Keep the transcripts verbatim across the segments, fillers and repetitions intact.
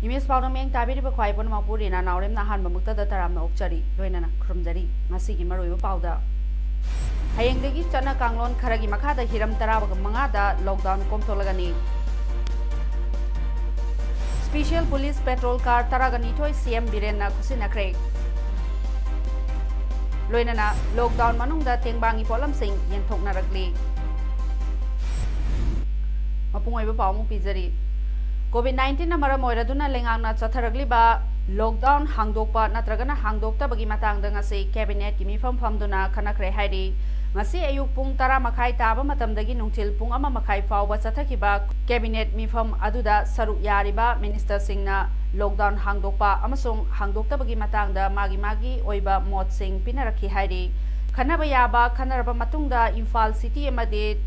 Image ꯄꯥꯎꯅ ꯃꯤꯠꯌꯦꯡ ꯇꯥꯕꯤꯔꯤꯕ ꯈ꯭ꯋꯥꯏ ꯄꯨꯝꯅꯃꯛꯄꯨ ꯔꯤꯅꯥ ꯅꯥꯎꯔꯦꯝꯅ ꯑꯍꯥꯟꯕ ꯃꯛꯇꯗ ꯇꯔꯥꯝꯅ ꯑꯣꯛꯆꯔꯤ, ꯂꯣꯏꯅꯅ ꯈꯨꯔꯨꯝꯖꯔꯤ꯫ ꯉꯁꯤꯒꯤ ꯃꯔꯨꯑꯣꯏꯕ ꯄꯥꯎꯗ, ꯍꯌꯦꯡꯗꯒꯤ ꯆꯠꯅ ꯀꯥꯡꯂꯣꯟ ꯈꯔꯒꯤ ꯃꯈꯥꯗ ꯍꯤꯔꯝ ꯇꯔꯥꯒ ꯃꯉꯥꯗ ꯂꯣꯛꯗꯥꯎꯟ ꯀꯣꯝꯊꯣꯛꯂꯒꯅꯤ꯫ ꯁ꯭ꯄꯤꯁꯦꯜ ꯄꯨꯂꯤꯁ ꯄꯦꯇ꯭ꯔꯣꯜ ꯀꯥꯔ ꯇꯔꯥꯒ ꯅꯤꯊꯣꯏ ꯁꯤ ꯑꯦꯝ ꯕꯤꯔꯦꯟꯅ ꯈꯨꯠꯁꯤꯟꯅꯈ꯭ꯔꯦ꯫ ꯂꯣꯏꯅꯅ ꯂꯣꯛꯗꯥꯎꯟ ꯃꯅꯨꯡꯗ ꯇꯦꯡꯕꯥꯡꯒꯤ ꯄꯣꯠꯂꯝꯁꯤꯡ ꯌꯦꯟꯊꯣꯛꯅꯔꯛꯂꯤ꯫ ꯃꯄꯨꯡ ꯑꯣꯏꯕ ꯄꯥꯎ ꯑꯃꯨꯛ ꯄꯤꯖꯔꯤ꯫ ꯀꯣꯚꯤꯗ ꯅꯥꯏꯟꯇꯤꯟꯅ ꯃꯔꯝ ꯑꯣꯏꯔꯗꯨꯅ ꯂꯩꯉꯥꯛꯅ ꯆꯠꯊꯔꯛꯂꯤꯕ ꯂꯣꯛꯗꯥꯎꯟ ꯍꯥꯡꯗꯣꯛꯄ ꯅꯠꯇ꯭ꯔꯒꯅ ꯍꯥꯡꯗꯣꯛꯇꯕꯒꯤ ꯃꯇꯥꯡꯗ ꯉꯁꯤ ꯀꯦꯕꯤꯅꯦꯠꯀꯤ ꯃꯤꯐꯝ ꯐꯝꯗꯨꯅ ꯈꯟꯅꯈ꯭ꯔꯦ ꯍꯥꯏꯔꯤ꯫ ꯉꯁꯤ ꯑꯌꯨꯛ ꯄꯨꯡ ꯇꯔꯥ ꯃꯈꯥꯏ ꯇꯥꯕ ꯃꯇꯝꯗꯒꯤ ꯅꯨꯡꯊꯤꯜ ꯄꯨꯡ ꯑꯃ ꯃꯈꯥꯏ ꯐꯥꯎꯕ ꯆꯠꯊꯈꯤꯕ ꯀꯦꯕꯤꯅꯦꯠ ꯃꯤꯐꯝ ꯑꯗꯨꯗ ꯁꯔꯨꯛ ꯌꯥꯔꯤꯕ ꯃꯤꯅꯤꯁꯇꯔꯁꯤꯡꯅ ꯂꯣꯛꯗꯥꯎꯟ ꯍꯥꯡꯗꯣꯛꯄ ꯑꯃꯁꯨꯡ ꯍꯥꯡꯗꯣꯛꯇꯕꯒꯤ ꯃꯇꯥꯡꯗ ꯃꯥꯒꯤ ꯃꯥꯒꯤ ꯑꯣꯏꯕ ꯃꯣꯠꯁꯤꯡ ꯄꯤꯅꯔꯛꯈꯤ ꯍꯥꯏꯔꯤ꯫ ꯈꯟꯅꯕ ꯌꯥꯕ ꯈꯟꯅꯔꯕ ꯃꯇꯨꯡꯗ ꯏꯝꯐꯥꯜ ꯁꯤꯇꯤ ꯑꯃꯗꯤ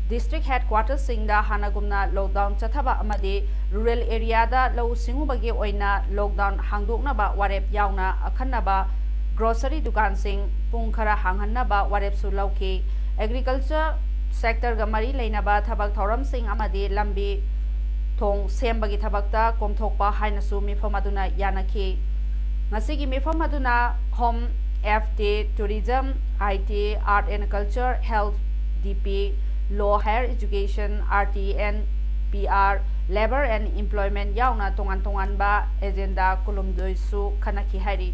ꯗꯤꯁꯇ꯭ꯔꯤꯛ ꯍꯦꯗꯀ꯭ꯋꯥꯇꯔꯁꯤꯡꯗ ꯍꯥꯟꯅꯒꯨꯝꯅ ꯂꯣꯛꯗꯥꯎꯟ ꯆꯠꯊꯕ ꯑꯃꯗꯤ ꯔꯨꯔꯦꯜ ꯑꯦꯔꯤꯌꯥꯗ ꯂꯧꯎ ꯁꯤꯡꯎꯕꯒꯤ ꯑꯣꯏꯅ ꯂꯣꯛꯗꯥꯎꯟ ꯍꯥꯡꯗꯣꯛꯅꯕ ꯋꯥꯔꯦꯞ ꯌꯥꯎꯅ ꯑꯈꯟꯅꯕ ꯒ꯭ꯔꯣꯁꯔꯤ ꯗꯨꯀꯥꯟꯁꯤꯡ ꯄꯨꯡ ꯈꯔ ꯍꯥꯡꯍꯟꯅꯕ ꯋꯥꯔꯦꯞꯁꯨ ꯂꯧꯈꯤ꯫ ꯑꯦꯒ꯭ꯔꯤꯀꯜꯆꯔ ꯁꯦꯛꯇꯔꯒ ꯃꯔꯤ ꯂꯩꯅꯕ ꯊꯕꯛ ꯊꯧꯔꯝꯁꯤꯡ ꯑꯃꯗꯤ ꯂꯝꯕꯤ ꯊꯣꯡ ꯁꯦꯝꯕꯒꯤ ꯊꯕꯛꯇ ꯀꯣꯝꯊꯣꯛꯄ ꯍꯥꯏꯅꯁꯨ ꯃꯤꯐꯝ ꯑꯗꯨꯅ ꯌꯥꯅꯈꯤ꯫ ꯉꯁꯤꯒꯤ ꯃꯤꯐꯝ ꯑꯗꯨꯅ Home, F D, Tourism, I T, Art and Culture, Health, D P, Law, Higher Education, R T and P R, Labour and Employment ꯌꯥꯎꯅ ꯇꯣꯉꯥꯟ ꯇꯣꯉꯥꯟꯕ ꯑꯦꯖꯦꯟꯗꯥ ꯀꯨꯟꯍꯨꯝꯗꯣꯏꯁꯨ ꯈꯟꯅꯈꯤ ꯍꯥꯏꯔꯤ꯫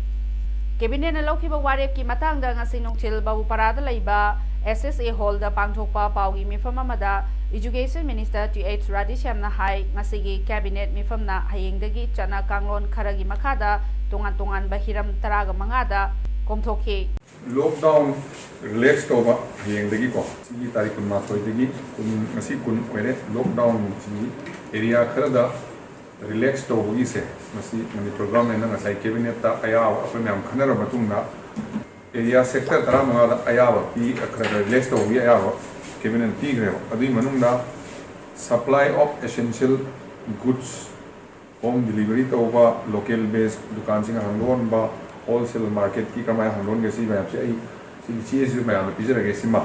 ꯀꯦꯕꯤꯅꯦꯠꯅ ꯂꯧꯈꯤꯕ ꯋꯥꯔꯦꯞꯀꯤ ꯃꯇꯥꯡꯗ ꯉꯁꯤ ꯅꯨꯡꯊꯤꯜ ꯕꯥꯕꯨꯄꯥꯔꯥꯗ ꯂꯩꯕ S S A ꯍꯣꯜꯗ ꯄꯥꯡꯊꯣꯛꯄ ꯄꯥꯎꯒꯤ ꯃꯤꯐꯝ ꯑꯃꯗ ꯏꯖꯨꯀꯦꯁꯟ ꯃꯤꯅꯤꯁꯇꯔ ꯇꯤ ꯑꯩꯆ ꯔꯥꯙꯦꯁ꯭ꯌꯥꯝꯅ ꯍꯥꯏ, ꯉꯁꯤꯒꯤ ꯀꯦꯕꯤꯅꯦꯠ ꯃꯤꯐꯝꯅ ꯍꯌꯦꯡꯗꯒꯤ ꯆꯠꯅ ꯀꯥꯡꯂꯣꯟ ꯈꯔꯒꯤ ꯃꯈꯥꯗ ꯇꯣꯉꯥꯟ ꯇꯣꯉꯥꯟꯕ ꯍꯤꯔꯝ ꯇꯔꯥꯒ ꯃꯉꯥꯗ ꯀꯣꯝꯊꯣꯛꯈꯤ꯫ ꯂꯣꯛꯗꯥꯎꯟ ꯔꯤꯂꯦꯛꯁ ꯇꯧꯕ ꯍꯌꯦꯡꯗꯒꯤꯀꯣ, ꯁꯤꯒꯤ ꯇꯥꯔꯤꯛ ꯀꯨꯟꯃꯥꯊꯣꯏꯗꯒꯤ ꯀꯨꯟ, ꯉꯁꯤ ꯀꯨꯟ ꯑꯣꯏꯔꯦ꯫ ꯂꯣꯛꯗꯥꯎꯟꯁꯤ ꯑꯦꯔꯤꯌꯥ ꯈꯔꯗ ꯔꯤꯂꯦꯛꯁ ꯇꯧꯕꯒꯤꯁꯦ, ꯃꯁꯤ ꯃꯅꯤꯄꯨꯔ ꯒꯚꯔꯟꯃꯦꯟꯅ ꯉꯁꯥꯏ ꯀꯦꯕꯤꯅꯦꯠꯇ ꯑꯌꯥꯕ ꯑꯩꯈꯣꯏ ꯃꯌꯥꯝ ꯈꯟꯅꯔꯕ ꯃꯇꯨꯡꯗ ꯑꯦꯔꯤꯌꯥ ꯁꯦꯛꯇꯔ ꯇꯔꯥꯃꯉꯥꯗ ꯑꯌꯥꯕ ꯄꯤ, ꯈꯔ ꯈꯔ ꯔꯤꯂꯦꯛꯁ ꯇꯧꯕꯒꯤ ꯑꯌꯥꯕ ꯀꯦꯕꯤꯅꯦꯠꯅ ꯄꯤꯈ꯭ꯔꯦꯕ꯫ ꯑꯗꯨꯒꯤ ꯃꯅꯨꯡꯗ supply of essential goods, home delivery ꯇꯧꯕ, local based ꯗꯨꯀꯥꯟꯁꯤꯡ ꯍꯥꯡꯗꯣꯛꯍꯟꯕ, wholesale marketꯀꯤ ꯀꯃꯥꯏꯅ ꯍꯥꯡꯗꯣꯛꯍꯟꯒꯦ, ꯁꯤ ꯃꯌꯥꯝꯁꯦ ꯑꯩ ꯁꯤꯒꯤ ꯆꯦꯁꯤꯁꯨ ꯃꯌꯥꯝꯗ ꯄꯤꯖꯔꯒꯦ꯫ ꯁꯤꯃ,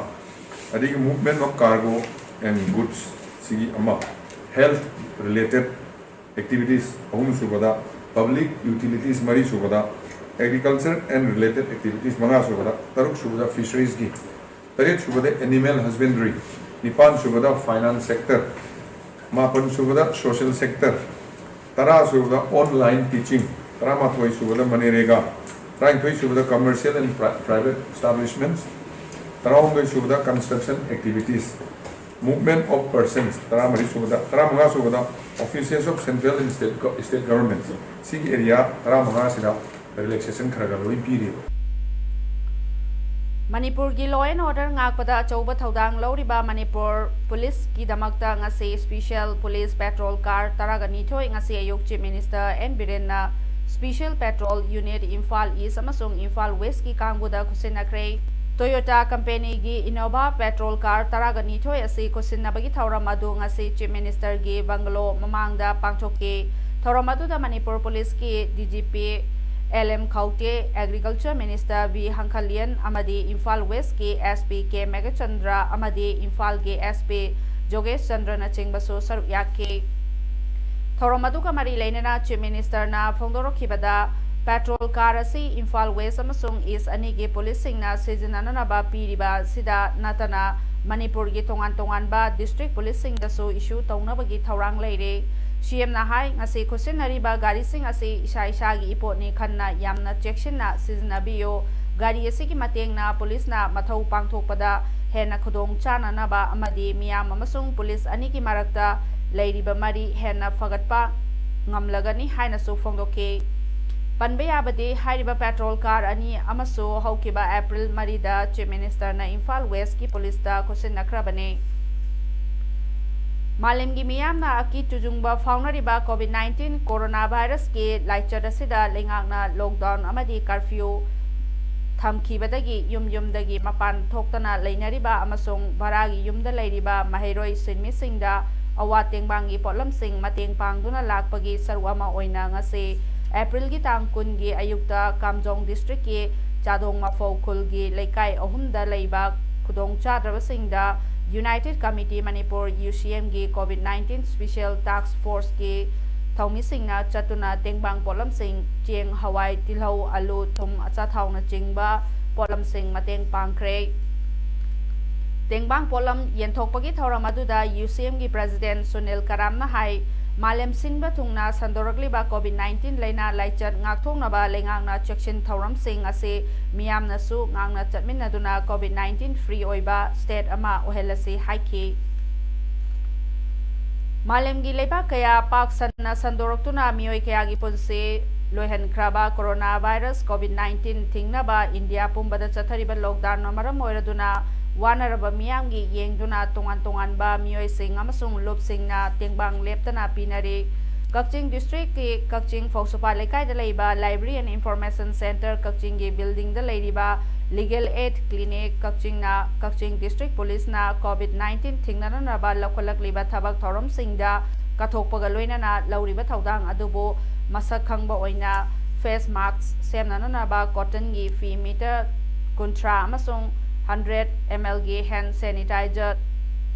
ꯑꯗꯒꯤ movement of cargo and goods, ꯁꯤꯒꯤ ꯑꯃ, health related activities ꯑꯍꯨꯝ ꯁꯨꯕꯗ, public utilities ꯃꯔꯤ ꯁꯨꯕꯗ, agriculture and related activities ꯃꯉꯥ ꯁꯨꯕꯗ, ꯇꯔꯨꯛ ꯁꯨꯕꯗ fisheries ꯀꯤ, ꯇꯔꯦꯠ ꯁꯨꯕꯗ animal husbandry, ꯅꯤꯄꯥꯟ ꯁꯨꯕꯗ finance sector, ꯃꯥꯄꯟ ꯁꯨꯕꯗ social sector, ꯇꯔꯥ ꯁꯨꯕꯗ online teaching, ꯇꯔꯥꯃꯥꯊꯣꯏ ꯁꯨꯕꯗ MGNREGA, ꯇꯔꯥꯅꯤꯊꯣꯏ ꯁꯨꯕꯗ commercial and pri- private establishments, ꯇꯔꯥꯍꯨꯝꯗꯣꯏ ꯁꯨꯕꯗ construction activities, movement of persons, ꯇꯔꯥꯃꯔꯤ ꯁꯨꯕꯗ, ꯇꯔꯥꯃꯉꯥ ꯁꯨꯕꯗ offices of central and state, go- state government꯫ ꯁꯤꯒꯤ ꯑꯦꯔꯤꯌꯥ ꯇꯔꯥꯃꯉꯥꯁꯤꯗ ꯔꯤꯂꯦꯛꯁꯦꯁꯟ ꯈꯔ ꯈꯔ ꯂꯣꯏ ꯄꯤꯔꯤꯕ꯫ ꯃꯅꯤꯄꯨꯔꯒꯤ law and order ꯉꯥꯛꯄꯗ ꯑꯆꯧꯕ ꯊꯧꯗꯥꯡ ꯂꯧꯔꯤꯕ ꯃꯅꯤꯄꯨꯔ ꯄꯨꯂꯤꯁꯀꯤꯗꯃꯛꯇ ꯉꯁꯤ special police patrol car ꯇꯔꯥꯒ ꯅꯤꯊꯣꯏ ꯉꯁꯤ ꯑꯌꯨꯛ Chief Minister N ꯕꯤꯔꯦꯟꯅ special patrol unit Imphal East ꯑꯃꯁꯨꯡ ꯏꯝꯐꯥꯜ West ꯀꯤ ꯀꯥꯡꯕꯨꯗ ꯈꯨꯠꯁꯤꯟꯅꯈ꯭ꯔꯦ꯫ Toyota company ꯒꯤ Innova patrol car ꯇꯔꯥꯒ ꯅꯤꯊꯣꯏ ꯑꯁꯤ ꯈꯨꯠꯁꯤꯟꯅꯕꯒꯤ ꯊꯧꯔꯝ ꯑꯗꯨ ꯉꯁꯤ Chief Minister ꯒꯤ bungalow ꯃꯃꯥꯡꯗ ꯄꯥꯡꯊꯣꯛꯈꯤ꯫ ꯊꯧꯔꯝ ꯑꯗꯨꯗ ꯃꯅꯤꯄꯨꯔ ꯄꯨꯂꯤꯁꯀꯤ D G P L M ꯈꯧꯇꯦ, Agriculture Minister V ꯍꯪꯈꯜꯌꯟ ꯑꯃꯗꯤ ꯏꯝꯐꯥꯜ West ꯀꯤ S P K ꯃꯦꯘꯆꯟꯗ꯭ꯔ ꯑꯃꯗꯤ ꯏꯝꯐꯥꯜꯒꯤ S P ꯖꯣꯒꯦꯁ ꯆꯟꯗ꯭ꯔꯅꯆꯤꯡꯕꯁꯨ ꯁꯔꯨꯛ ꯌꯥꯈꯤ꯫ ꯊꯧꯔꯝ ꯑꯗꯨꯒ ꯃꯔꯤ ꯂꯩꯅꯅ Chief Minister ꯅ ꯐꯣꯡꯗꯣꯔꯛꯈꯤꯕꯗ, patrol car ꯑꯁꯤ ꯏꯝꯐꯥꯜ West ꯑꯃꯁꯨꯡ East ꯑꯅꯤꯒꯤ ꯄꯨꯂꯤꯁꯁꯤꯡꯅ ꯁꯤꯖꯤꯟꯅꯅꯅꯕ ꯄꯤꯔꯤꯕ ꯑꯁꯤꯗ ꯅꯠꯇꯅ ꯃꯅꯤꯄꯨꯔꯒꯤ ꯇꯣꯉꯥꯟ ꯇꯣꯉꯥꯟꯕ district ꯄꯨꯂꯤꯁꯁꯤꯡꯗꯁꯨ issue ꯇꯧꯅꯕꯒꯤ ꯊꯧꯔꯥꯡ ꯂꯩꯔꯦ꯫ C M ꯅ ꯍꯥꯏ, ꯉꯁꯤ ꯈꯨꯠꯁꯤꯟꯅꯔꯤꯕ ꯒꯥꯔꯤꯁꯤꯡ ꯑꯁꯤ ꯏꯁꯥ ꯏꯁꯥꯒꯤ ꯏꯄꯣꯠꯅꯤ ꯈꯟꯅ ꯌꯥꯝꯅ ꯆꯦꯛꯁꯤꯟꯅ ꯁꯤꯖꯤꯟꯅꯕꯤꯌꯨ꯫ ꯒꯥꯔꯤ ꯑꯁꯤꯒꯤ ꯃꯇꯦꯡꯅ ꯄꯨꯂꯤꯁꯅ ꯃꯊꯧ ꯄꯥꯡꯊꯣꯛꯄꯗ ꯍꯦꯟꯅ ꯈꯨꯗꯣꯡ ꯆꯥꯅꯅꯕ ꯑꯃꯗꯤ ꯃꯤꯌꯥꯝ ꯑꯃꯁꯨꯡ ꯄꯨꯂꯤꯁ ꯑꯅꯤꯒꯤ ꯃꯔꯛꯇ ꯂꯩꯔꯤꯕ ꯃꯔꯤ ꯍꯦꯟꯅ ꯐꯒꯠꯄ ꯉꯝꯂꯒꯅꯤ ꯍꯥꯏꯅꯁꯨ ꯐꯣꯡꯗꯣꯛꯈꯤ꯫ ꯄꯟꯕ ꯌꯥꯕꯗꯤ, ꯍꯥꯏꯔꯤꯕ patrol car ꯑꯅꯤ ꯑꯃꯁꯨ ꯍꯧꯈꯤꯕ April ꯃꯔꯤꯗ Chief Minister ꯅ ꯏꯝꯐꯥꯜ West ꯀꯤ ꯄꯨꯂꯤꯁꯇ ꯈꯨꯠꯁꯤꯟꯅꯈ꯭ꯔꯕꯅꯤ꯫ ꯃꯥꯂꯦꯝꯒꯤ ꯃꯤꯌꯥꯝꯅ ꯑꯀꯤ ꯇꯨꯖꯨꯡꯕ ꯐꯥꯎꯅꯔꯤꯕ COVID nineteen coronavirus ꯀꯤ ꯂꯥꯏꯆꯠ ꯑꯁꯤꯗ ꯂꯩꯉꯥꯛꯅ lockdown ꯑꯃꯗꯤ curfew ꯊꯝꯈꯤꯕꯗꯒꯤ ꯌꯨꯝ ꯌꯨꯝꯗꯒꯤ ꯃꯄꯥꯟ ꯊꯣꯛꯇꯅ ꯂꯩꯅꯔꯤꯕ ꯑꯃꯁꯨꯡ ꯚꯔꯥꯒꯤ ꯌꯨꯝꯗ ꯂꯩꯔꯤꯕ ꯃꯍꯩꯔꯣꯏ ꯁꯤꯟꯃꯤꯁꯤꯡꯗ ꯑꯋꯥ ꯇꯦꯡꯕꯥꯡꯒꯤ ꯄꯣꯠꯂꯝꯁꯤꯡ ꯃꯇꯦꯡ ꯄꯥꯡꯗꯨꯅ ꯂꯥꯛꯄꯒꯤ ꯁꯔꯨꯛ ꯑꯃ ꯑꯣꯏꯅ ꯉꯁꯤ ꯑꯦꯄ꯭ꯔꯤꯜꯒꯤ ꯇꯥꯡ ꯀꯨꯟꯒꯤ ꯑꯌꯨꯛꯇ ꯀꯥꯝꯖꯣꯡ district ꯀꯤ ꯆꯥꯗꯣꯡ ꯃꯐꯧ ꯈꯨꯜꯒꯤ ꯂꯩꯀꯥꯏ ꯑꯍꯨꯝꯗ ꯂꯩꯕ ꯈꯨꯗꯣꯡꯆꯥꯗ꯭ꯔꯕꯁꯤꯡꯗ United Committee Manipur, UCM ꯒꯤ COVID nineteen Special Task Force ꯀꯤ ꯊꯧꯃꯤꯁꯤꯡꯅ ꯆꯠꯇꯨꯅ ꯇꯦꯡꯕꯥꯡ ꯄꯣꯠꯂꯝꯁꯤꯡ, ꯆꯦꯡ, ꯍꯋꯥꯏ, ꯇꯤꯜꯍꯧ, ꯑꯂꯨ, ꯊꯨꯝ, ꯑꯆꯥꯊꯥꯎꯅꯆꯤꯡꯕ ꯄꯣꯠꯂꯝꯁꯤꯡ ꯃꯇꯦꯡ ꯄꯥꯡꯈ꯭ꯔꯦ꯫ ꯇꯦꯡꯕꯥꯡ ꯄꯣꯠꯂꯝ ꯌꯦꯟꯊꯣꯛꯄꯒꯤ ꯊꯧꯔꯝ ꯑꯗꯨꯗ UCM ꯒꯤ President ꯁꯨꯅꯤꯜ ꯀꯔꯥꯝꯅ ꯍꯥꯏ, ꯃꯥꯂꯦꯝ ꯁꯤꯟꯕ ꯊꯨꯡꯅ ꯁꯟꯗꯣꯔꯛꯂꯤꯕ COVID nineteen ꯂꯥꯏꯅꯥ ꯂꯥꯏꯆꯠ ꯉꯥꯛꯊꯣꯛꯅꯕ ꯂꯩꯉꯥꯛꯅ ꯆꯦꯛꯁꯤꯟ ꯊꯧꯔꯝꯁꯤꯡ ꯑꯁꯤ ꯃꯤꯌꯥꯝꯅꯁꯨ ꯉꯥꯛꯅ ꯆꯠꯃꯤꯟꯅꯗꯨꯅ COVID nineteen free ꯑꯣꯏꯕ state ꯑꯃ ꯑꯣꯏꯍꯜꯂꯁꯤ ꯍꯥꯏꯈꯤ꯫ ꯃꯥꯂꯦꯝꯒꯤ ꯂꯩꯕꯥꯛ ꯀꯌꯥ ꯄꯥꯛ ꯁꯟꯅ ꯁꯟꯗꯣꯔꯛꯇꯨꯅ ꯃꯤꯑꯣꯏ ꯀꯌꯥꯒꯤ ꯄꯨꯟꯁꯤ ꯂꯣꯏꯍꯟꯈ꯭ꯔꯕ coronavirus COVID nineteen ꯊꯤꯡꯅꯕ ꯏꯟꯗꯤꯌꯥ ꯄꯨꯝꯕꯗ ꯆꯠꯊꯔꯤꯕ lockdown ꯅ ꯃꯔꯝ ꯑꯣꯏꯔꯗꯨꯅ ꯋꯥꯅꯔꯕ ꯃꯤꯌꯥꯝꯒꯤ ꯌꯦꯡꯗꯨꯅ ꯇꯣꯉꯥꯟ ꯇꯣꯉꯥꯟꯕ ꯃꯤꯑꯣꯏꯁꯤꯡ ꯑꯃꯁꯨꯡ ꯂꯨꯞꯁꯤꯡꯅ ꯇꯦꯡꯕꯥꯡ ꯂꯦꯞꯇꯅ ꯄꯤꯅꯔꯤ꯫ ꯀꯛꯆꯤꯡ district ꯀꯤ ꯀꯛꯆꯤꯡ ꯐꯧꯁꯨꯄꯥ ꯂꯩꯀꯥꯏꯗ ꯂꯩꯕ Library and Information Centre ꯀꯛꯆꯤꯡꯒꯤ building ꯗ ꯂꯩꯔꯤꯕ Legal Aid Clinic ꯀꯛꯆꯤꯡꯅ ꯀꯛꯆꯤꯡ district police ꯅ COVID nineteen ꯊꯤꯡꯅꯅꯕ ꯂꯧꯈꯠꯂꯛꯂꯤꯕ ꯊꯕꯛ ꯊꯧꯔꯝꯁꯤꯡꯗ ꯀꯠꯊꯣꯛꯄꯒ ꯂꯣꯏꯅꯅ ꯂꯧꯔꯤꯕ ꯊꯧꯗꯥꯡ ꯑꯗꯨꯕꯨ ꯃꯁꯛ ꯈꯪꯕ ꯑꯣꯏꯅ face mask ꯁꯦꯝꯅꯅꯕ cotton ꯒꯤ ꯐꯤ meter ꯀꯨꯟꯊ꯭ꯔꯥ ꯑꯃꯁꯨꯡ hundred ml ꯒꯤ hand sanitizer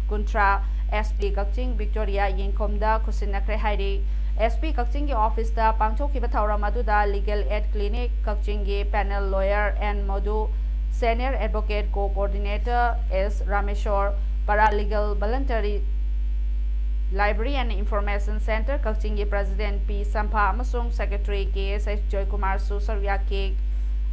ꯀꯨꯟꯊ꯭ꯔꯥ SP ꯀꯛꯆꯤꯡ ꯕꯤꯛꯇꯣꯔꯤꯌꯥ ꯌꯦꯡꯈꯣꯝꯗ ꯈꯨꯠꯁꯤꯟꯅꯈ꯭ꯔꯦ ꯍꯥꯏꯔꯤ꯫ SP ꯀꯛꯆꯤꯡꯒꯤ office ꯇ ꯄꯥꯡꯊꯣꯛꯈꯤꯕ ꯊꯧꯔꯝ ꯑꯗꯨꯗ Legal Aid Clinic ꯀꯛꯆꯤꯡꯒꯤ panel lawyer N ꯃꯣꯗꯨ, Senior Advocate Co-Coordinator S Rameshwor, Paralegal Voluntary Library and Information Centre ꯀꯛꯆꯤꯡꯒꯤ President ꯄꯤ ꯁꯝꯐꯥ ꯑꯃꯁꯨꯡ Secretary ꯀꯦ ꯑꯦꯁ ꯑꯦꯁ ꯖꯣꯏꯀꯨꯃꯥꯔꯁꯨ ꯁꯔꯨꯛ ꯌꯥꯈꯤ꯫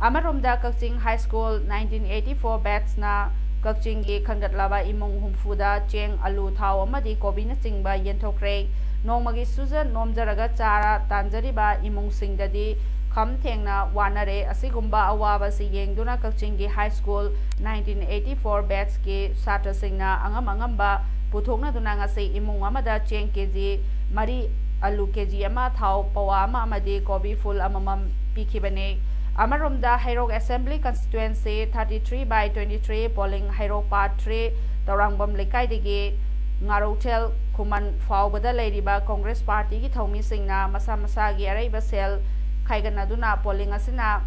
ꯑꯃꯔꯣꯝꯗ ꯀꯛꯆꯤꯡ High School nineteen eighty four batch ꯅ ꯀꯛꯆꯤꯡꯒꯤ ꯈꯟꯒꯠꯂꯕ ꯏꯃꯨꯡ ꯍꯨꯝꯐꯨꯗ ꯆꯦꯡ, ꯑꯂꯨ, ꯊꯥꯎ ꯑꯃꯗꯤ ꯀꯣꯕꯤꯅꯆꯤꯡꯕ ꯌꯦꯟꯊꯣꯛꯈ꯭ꯔꯦ꯫ ꯅꯣꯡꯃꯒꯤ ꯁꯨꯖ ꯅꯣꯝꯖꯔꯒ ꯆꯥꯔ ꯇꯥꯟꯖꯔꯤꯕ ꯏꯃꯨꯡꯁꯤꯡꯗꯗꯤ ꯈꯝ ꯊꯦꯡꯅ ꯋꯥꯅꯔꯦ꯫ ꯑꯁꯤꯒꯨꯝꯕ ꯑꯋꯥꯕꯁꯤ ꯌꯦꯡꯗꯨꯅ ꯀꯛꯆꯤꯡꯒꯤ High School nineteen eighty four batch ꯀꯤ ꯁꯥꯇ꯭ꯔꯁꯤꯡꯅ ꯑꯉꯝ ꯑꯉꯝꯕ ꯄꯨꯊꯣꯛꯅꯗꯨꯅ ꯉꯁꯤ ꯏꯃꯨꯡ ꯑꯃꯗ ꯆꯦꯡ ꯀꯦ ꯖꯤ ꯃꯔꯤ, ꯑꯂꯨ ꯀꯦ ꯖꯤ ꯑꯃ, ꯊꯥꯎ ꯄꯋꯥ ꯑꯃ ꯑꯃꯗꯤ ꯀꯣꯕꯤ ꯐꯨꯜ ꯑꯃꯃꯝ ꯄꯤꯈꯤꯕꯅꯤ꯫ ꯑꯃꯔꯣꯝꯗ ꯍꯩꯔꯣꯛ ꯑꯦꯁꯦꯝꯕ꯭ꯂꯤ ꯀꯟꯁꯇꯤꯇ꯭ꯋꯦꯟꯁꯤ thirty three by twenty three polling ꯍꯩꯔꯣꯛ ꯄꯥꯔꯠ three ꯇꯧꯔꯥꯡꯕꯝ ꯂꯩꯀꯥꯏꯗꯒꯤ ꯉꯥꯔꯧꯊꯦꯜ ꯈꯨꯃꯟ ꯐꯥꯎꯕꯗ ꯂꯩꯔꯤꯕ ꯀꯣꯡꯒ꯭ꯔꯦꯁ ꯄꯥꯔꯇꯤꯒꯤ ꯊꯧꯃꯤꯁꯤꯡꯅ ꯃꯁꯥ ꯃꯁꯥꯒꯤ ꯑꯔꯩꯕ ꯁꯦꯜ ꯈꯥꯏꯒꯠꯅꯗꯨꯅ polling ꯑꯁꯤꯅ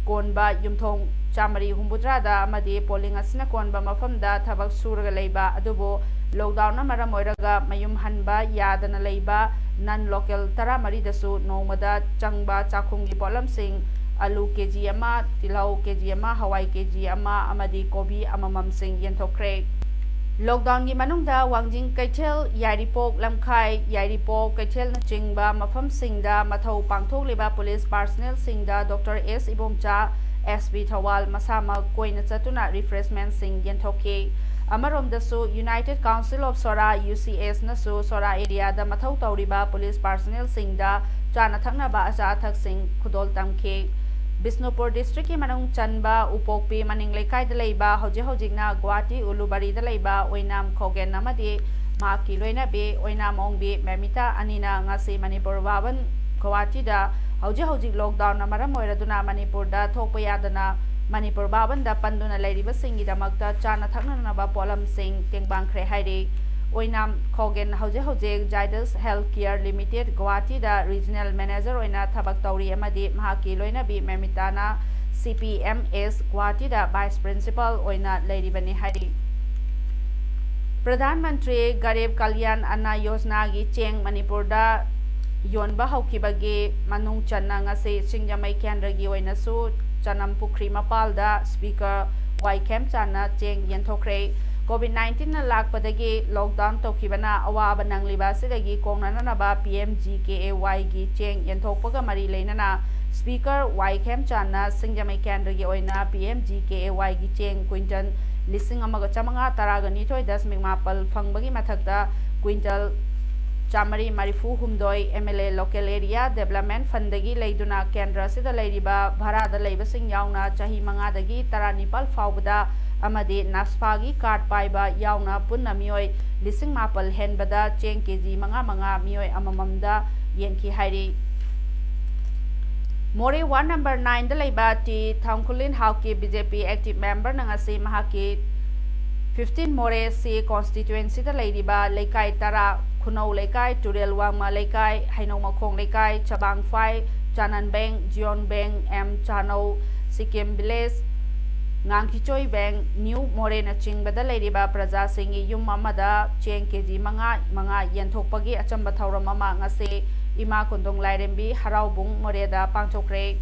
ꯀꯣꯟꯕ ꯌꯨꯝꯊꯣꯡ ꯆꯥꯃꯔꯤ ꯍꯨꯝꯐꯨꯇꯔꯥꯗ ꯑꯃꯗꯤ polling ꯑꯁꯤꯅ ꯀꯣꯟꯕ ꯃꯐꯝꯗ ꯊꯕꯛ ꯁꯨꯔꯒ ꯂꯩꯕ ꯑꯗꯨꯕꯨ lockdownꯅ ꯃꯔꯝ ꯑꯣꯏꯔꯒ ꯃꯌꯨꯝ ꯍꯟꯕ ꯌꯥꯗꯅ ꯂꯩꯕ non local ꯇꯔꯥꯃꯔꯤꯗꯁꯨ ꯅꯣꯡꯃꯗ ꯆꯪꯕ ꯆꯥꯛꯈꯨꯝꯒꯤ ꯄꯣꯠꯂꯝꯁꯤꯡ ꯑꯂꯨ ꯀꯦ ꯖꯤ ꯑꯃ, ꯇꯤꯜꯍꯧ ꯀꯦ ꯖꯤ ꯑꯃ, ꯍꯋꯥꯏ ꯀꯦ ꯖꯤ ꯑꯃ ꯑꯃꯗꯤ ꯀꯣꯕꯤ ꯑꯃꯃꯝꯁꯤꯡ ꯌꯦꯟꯊꯣꯛꯈ꯭ꯔꯦ꯫ Lockdownꯒꯤ ꯃꯅꯨꯡꯗ ꯋꯥꯡꯖꯤꯡ ꯀꯩꯊꯦꯜ, ꯌꯥꯏꯔꯤꯄꯣꯛ ꯂꯝꯈꯥꯏ, ꯌꯥꯏꯔꯤꯄꯣꯛ ꯀꯩꯊꯦꯜꯅꯆꯤꯡꯕ ꯃꯐꯝꯁꯤꯡꯗ ꯃꯊꯧ ꯄꯥꯡꯊꯣꯛꯂꯤꯕ police personnelꯁꯤꯡꯗ Doctor S Ibomcha, S P Thoubal ꯃꯁꯥꯃꯛ ꯀꯣꯏꯅ ꯆꯠꯇꯨꯅ refreshmentꯁꯤꯡ ꯌꯦꯟꯊꯣꯛꯈꯤ꯫ ꯑꯃꯔꯣꯝꯗꯁꯨ United Council of Sora, U C S ꯅꯁꯨ Sora areaꯗ ꯃꯊꯧ ꯇꯧꯔꯤꯕ police personnelꯁꯤꯡꯗ ꯆꯥꯅ ꯊꯛꯅꯕ ꯑꯆꯥ ꯑꯊꯛꯁꯤꯡ ꯈꯨꯗꯣꯜ ꯇꯝꯈꯤ꯫ ꯕꯤꯁꯅꯨꯄꯨꯔ districtꯀꯤ ꯃꯅꯨꯡ ꯆꯟꯕ ꯎꯄꯣꯛꯄꯤ ꯃꯅꯤꯡ ꯂꯩꯀꯥꯏꯗ ꯂꯩꯕ, ꯍꯧꯖꯤꯛ ꯍꯧꯖꯤꯛꯅ ꯒꯨꯋꯥꯍꯥꯇꯤ ꯎꯂꯨꯕꯥꯔꯤꯗ ꯂꯩꯕ ꯑꯣꯏꯅꯥꯝ ꯈꯣꯒꯦꯟ ꯑꯃꯗꯤ ꯃꯍꯥꯛꯀꯤ ꯂꯣꯏꯅꯕꯤ ꯑꯣꯏꯅꯥꯝ ꯑꯣꯡꯕꯤ ꯃꯦꯃꯤꯇꯥ ꯑꯅꯤꯅ ꯉꯁꯤ ꯃꯅꯤꯄꯨꯔ ꯚꯥꯕꯟ ꯒꯨꯋꯥꯍꯥꯇꯤꯗ ꯍꯧꯖꯤꯛ ꯍꯧꯖꯤꯛ lockdownꯅ ꯃꯔꯝ ꯑꯣꯏꯔꯗꯨꯅ ꯃꯅꯤꯄꯨꯔꯗ ꯊꯣꯛꯄ ꯌꯥꯗꯅ ꯃꯅꯤꯄꯨꯔ ꯚꯥꯕꯟꯗ ꯄꯟꯗꯨꯅ ꯂꯩꯔꯤꯕꯁꯤꯡꯒꯤꯗꯃꯛꯇ ꯆꯥꯅ ꯊꯛꯅꯅꯕ ꯄꯣꯠꯂꯝꯁꯤꯡ ꯇꯦꯡꯕꯥꯡꯈ꯭ꯔꯦ ꯍꯥꯏꯔꯤ꯫ ꯑꯣꯏꯅꯥꯝ ꯈꯣꯒꯦꯟ ꯍꯧꯖꯤꯛ ꯍꯧꯖꯤꯛ Zydus Healthcare Limited ꯒꯨꯋꯥꯍꯥꯇꯤꯗ regional manager ꯑꯣꯏꯅ ꯊꯕꯛ ꯇꯧꯔꯤ ꯑꯃꯗꯤ ꯃꯍꯥꯛꯀꯤ ꯂꯣꯏꯅꯕꯤ ꯃꯦꯃꯤꯇꯥꯅ C P M S ꯒꯨꯋꯥꯍꯥꯇꯤꯗ vice principal ꯑꯣꯏꯅ ꯂꯩꯔꯤꯕꯅꯤ ꯍꯥꯏꯔꯤ꯫ ꯄ꯭ꯔꯙꯥꯟ ꯃꯟꯇ꯭ꯔꯤ ꯒꯔꯤꯕ ꯀꯜꯌꯥꯟ ꯑꯟꯅ ꯌꯣꯖꯅꯥꯒꯤ ꯆꯦꯡ ꯃꯅꯤꯄꯨꯔꯗ ꯌꯣꯟꯕ ꯍꯧꯈꯤꯕꯒꯤ ꯃꯅꯨꯡ ꯆꯟꯅ ꯉꯁꯤ ꯁꯤꯡꯖꯃꯩ ꯀꯦꯟꯗ꯭ꯔꯒꯤ ꯑꯣꯏꯅꯁꯨ ꯆꯅꯝ ꯄꯨꯈ꯭ꯔꯤ ꯃꯄꯥꯜꯗ Speaker ꯋꯥꯏ ꯈꯦꯝꯆꯥꯟꯅ ꯆꯦꯡ ꯌꯦꯟꯊꯣꯛꯈ꯭ꯔꯦ꯫ COVID nineteenꯅ ꯂꯥꯛꯄꯗꯒꯤ lockdown ꯇꯧꯈꯤꯕꯅ ꯑꯋꯥꯕ ꯅꯪꯂꯤꯕ ꯑꯁꯤꯗꯒꯤ ꯀꯣꯡꯅꯅꯅꯕ P M G K A Yꯒꯤ ꯆꯦꯡ ꯌꯦꯟꯊꯣꯛꯄꯒ ꯃꯔꯤ ꯂꯩꯅꯅ Speaker ꯋꯥꯏ ꯈꯦꯝꯆꯥꯟꯅ ꯁꯤꯡꯖꯃꯩ ꯀꯦꯟꯗ꯭ꯔꯒꯤ ꯑꯣꯏꯅ P M G K A Yꯒꯤ ꯆꯦꯡ quintal ꯂꯤꯁꯤꯡ ꯑꯃꯒ ꯆꯥꯃꯉꯥ ꯇꯔꯥꯒ ꯅꯤꯊꯣꯏ ꯗꯁꯃꯤꯛ ꯃꯥꯄꯜ ꯐꯪꯕꯒꯤ ꯃꯊꯛꯇ quintal ꯆꯥꯃꯔꯤ ꯃꯔꯤꯐꯨ ꯍꯨꯝꯗꯣꯏ M L A local area development fundꯗꯒꯤ ꯂꯩꯗꯨꯅ ꯀꯦꯟꯗ꯭ꯔ ꯑꯁꯤꯗ ꯂꯩꯔꯤꯕ ꯚꯔꯥꯗ ꯂꯩꯕꯁꯤꯡ ꯌꯥꯎꯅ ꯆꯍꯤ ꯃꯉꯥꯗꯒꯤ ꯇꯔꯥꯅꯤꯄꯥꯜ ꯐꯥꯎꯕꯗ ꯑꯃꯗꯤ ꯅꯥꯁꯐꯥꯒꯤ ꯀꯥꯔꯗ ꯄꯥꯏꯕ ꯌꯥꯎꯅ ꯄꯨꯟꯅ ꯃꯤꯑꯣꯏ ꯂꯤꯁꯤꯡ ꯃꯥꯄꯜ ꯍꯦꯟꯕꯗ ꯆꯦꯡ ꯀꯦꯖꯤ ꯃꯉꯥ ꯃꯉꯥ ꯃꯤꯑꯣꯏ ꯑꯃꯃꯝꯗ ꯌꯦꯟꯈꯤ ꯍꯥꯏꯔꯤ꯫ ꯃꯣꯔꯦ ꯋꯥꯔꯗ ꯅꯝꯕꯔ ꯅꯥꯏꯟꯗ ꯂꯩꯕ ꯇꯤ ꯊꯥꯡꯈꯨꯂꯤꯟ ꯍꯥꯎꯀꯤ ꯕꯤ ꯖꯦ ꯄꯤ ꯑꯦꯛꯇꯤꯚ ꯃꯦꯝꯕꯔꯅ ꯉꯁꯤ ꯃꯍꯥꯛꯀꯤ ꯐꯤꯐꯇꯤꯟ ꯃꯣꯔꯦ ꯁꯤ ꯀꯣꯟꯁꯇꯤꯇ꯭ꯋꯦꯟꯁꯤꯗ ꯂꯩꯔꯤꯕ ꯂꯩꯀꯥꯏ ꯇꯔꯥ, ꯈꯨꯅꯧ ꯂꯩꯀꯥꯏ, ꯇꯨꯔꯦꯜ ꯋꯥꯡꯃ ꯂꯩꯀꯥꯏ, ꯍꯩꯅꯧ ꯃꯈꯣꯡ ꯂꯩꯀꯥꯏ, Chabangphai, Chanonbeng, Jiyonbeng, M Chanou, Sikkim village, Ngangkhichoi Beng, new ꯃꯣꯔꯦꯅꯆꯤꯡꯕꯗ ꯂꯩꯔꯤꯕ ꯄ꯭ꯔꯖꯥꯁꯤꯡꯒꯤ ꯌꯨꯝ ꯑꯃꯗ ꯆꯦꯡ ꯀꯦꯖꯤ ꯃꯉꯥ ꯃꯉꯥ ꯌꯦꯟꯊꯣꯛꯄꯒꯤ ꯑꯆꯝꯕ ꯊꯧꯔꯝ ꯑꯃ ꯉꯁꯤ ꯏꯃꯥ ꯀꯣꯟꯗꯣꯡ ꯂꯥꯏꯔꯦꯝꯕꯤ ꯍꯔꯥꯎꯕꯨꯡ ꯃꯣꯔꯦꯗ ꯄꯥꯡꯊꯣꯛꯈ꯭ꯔꯦ꯫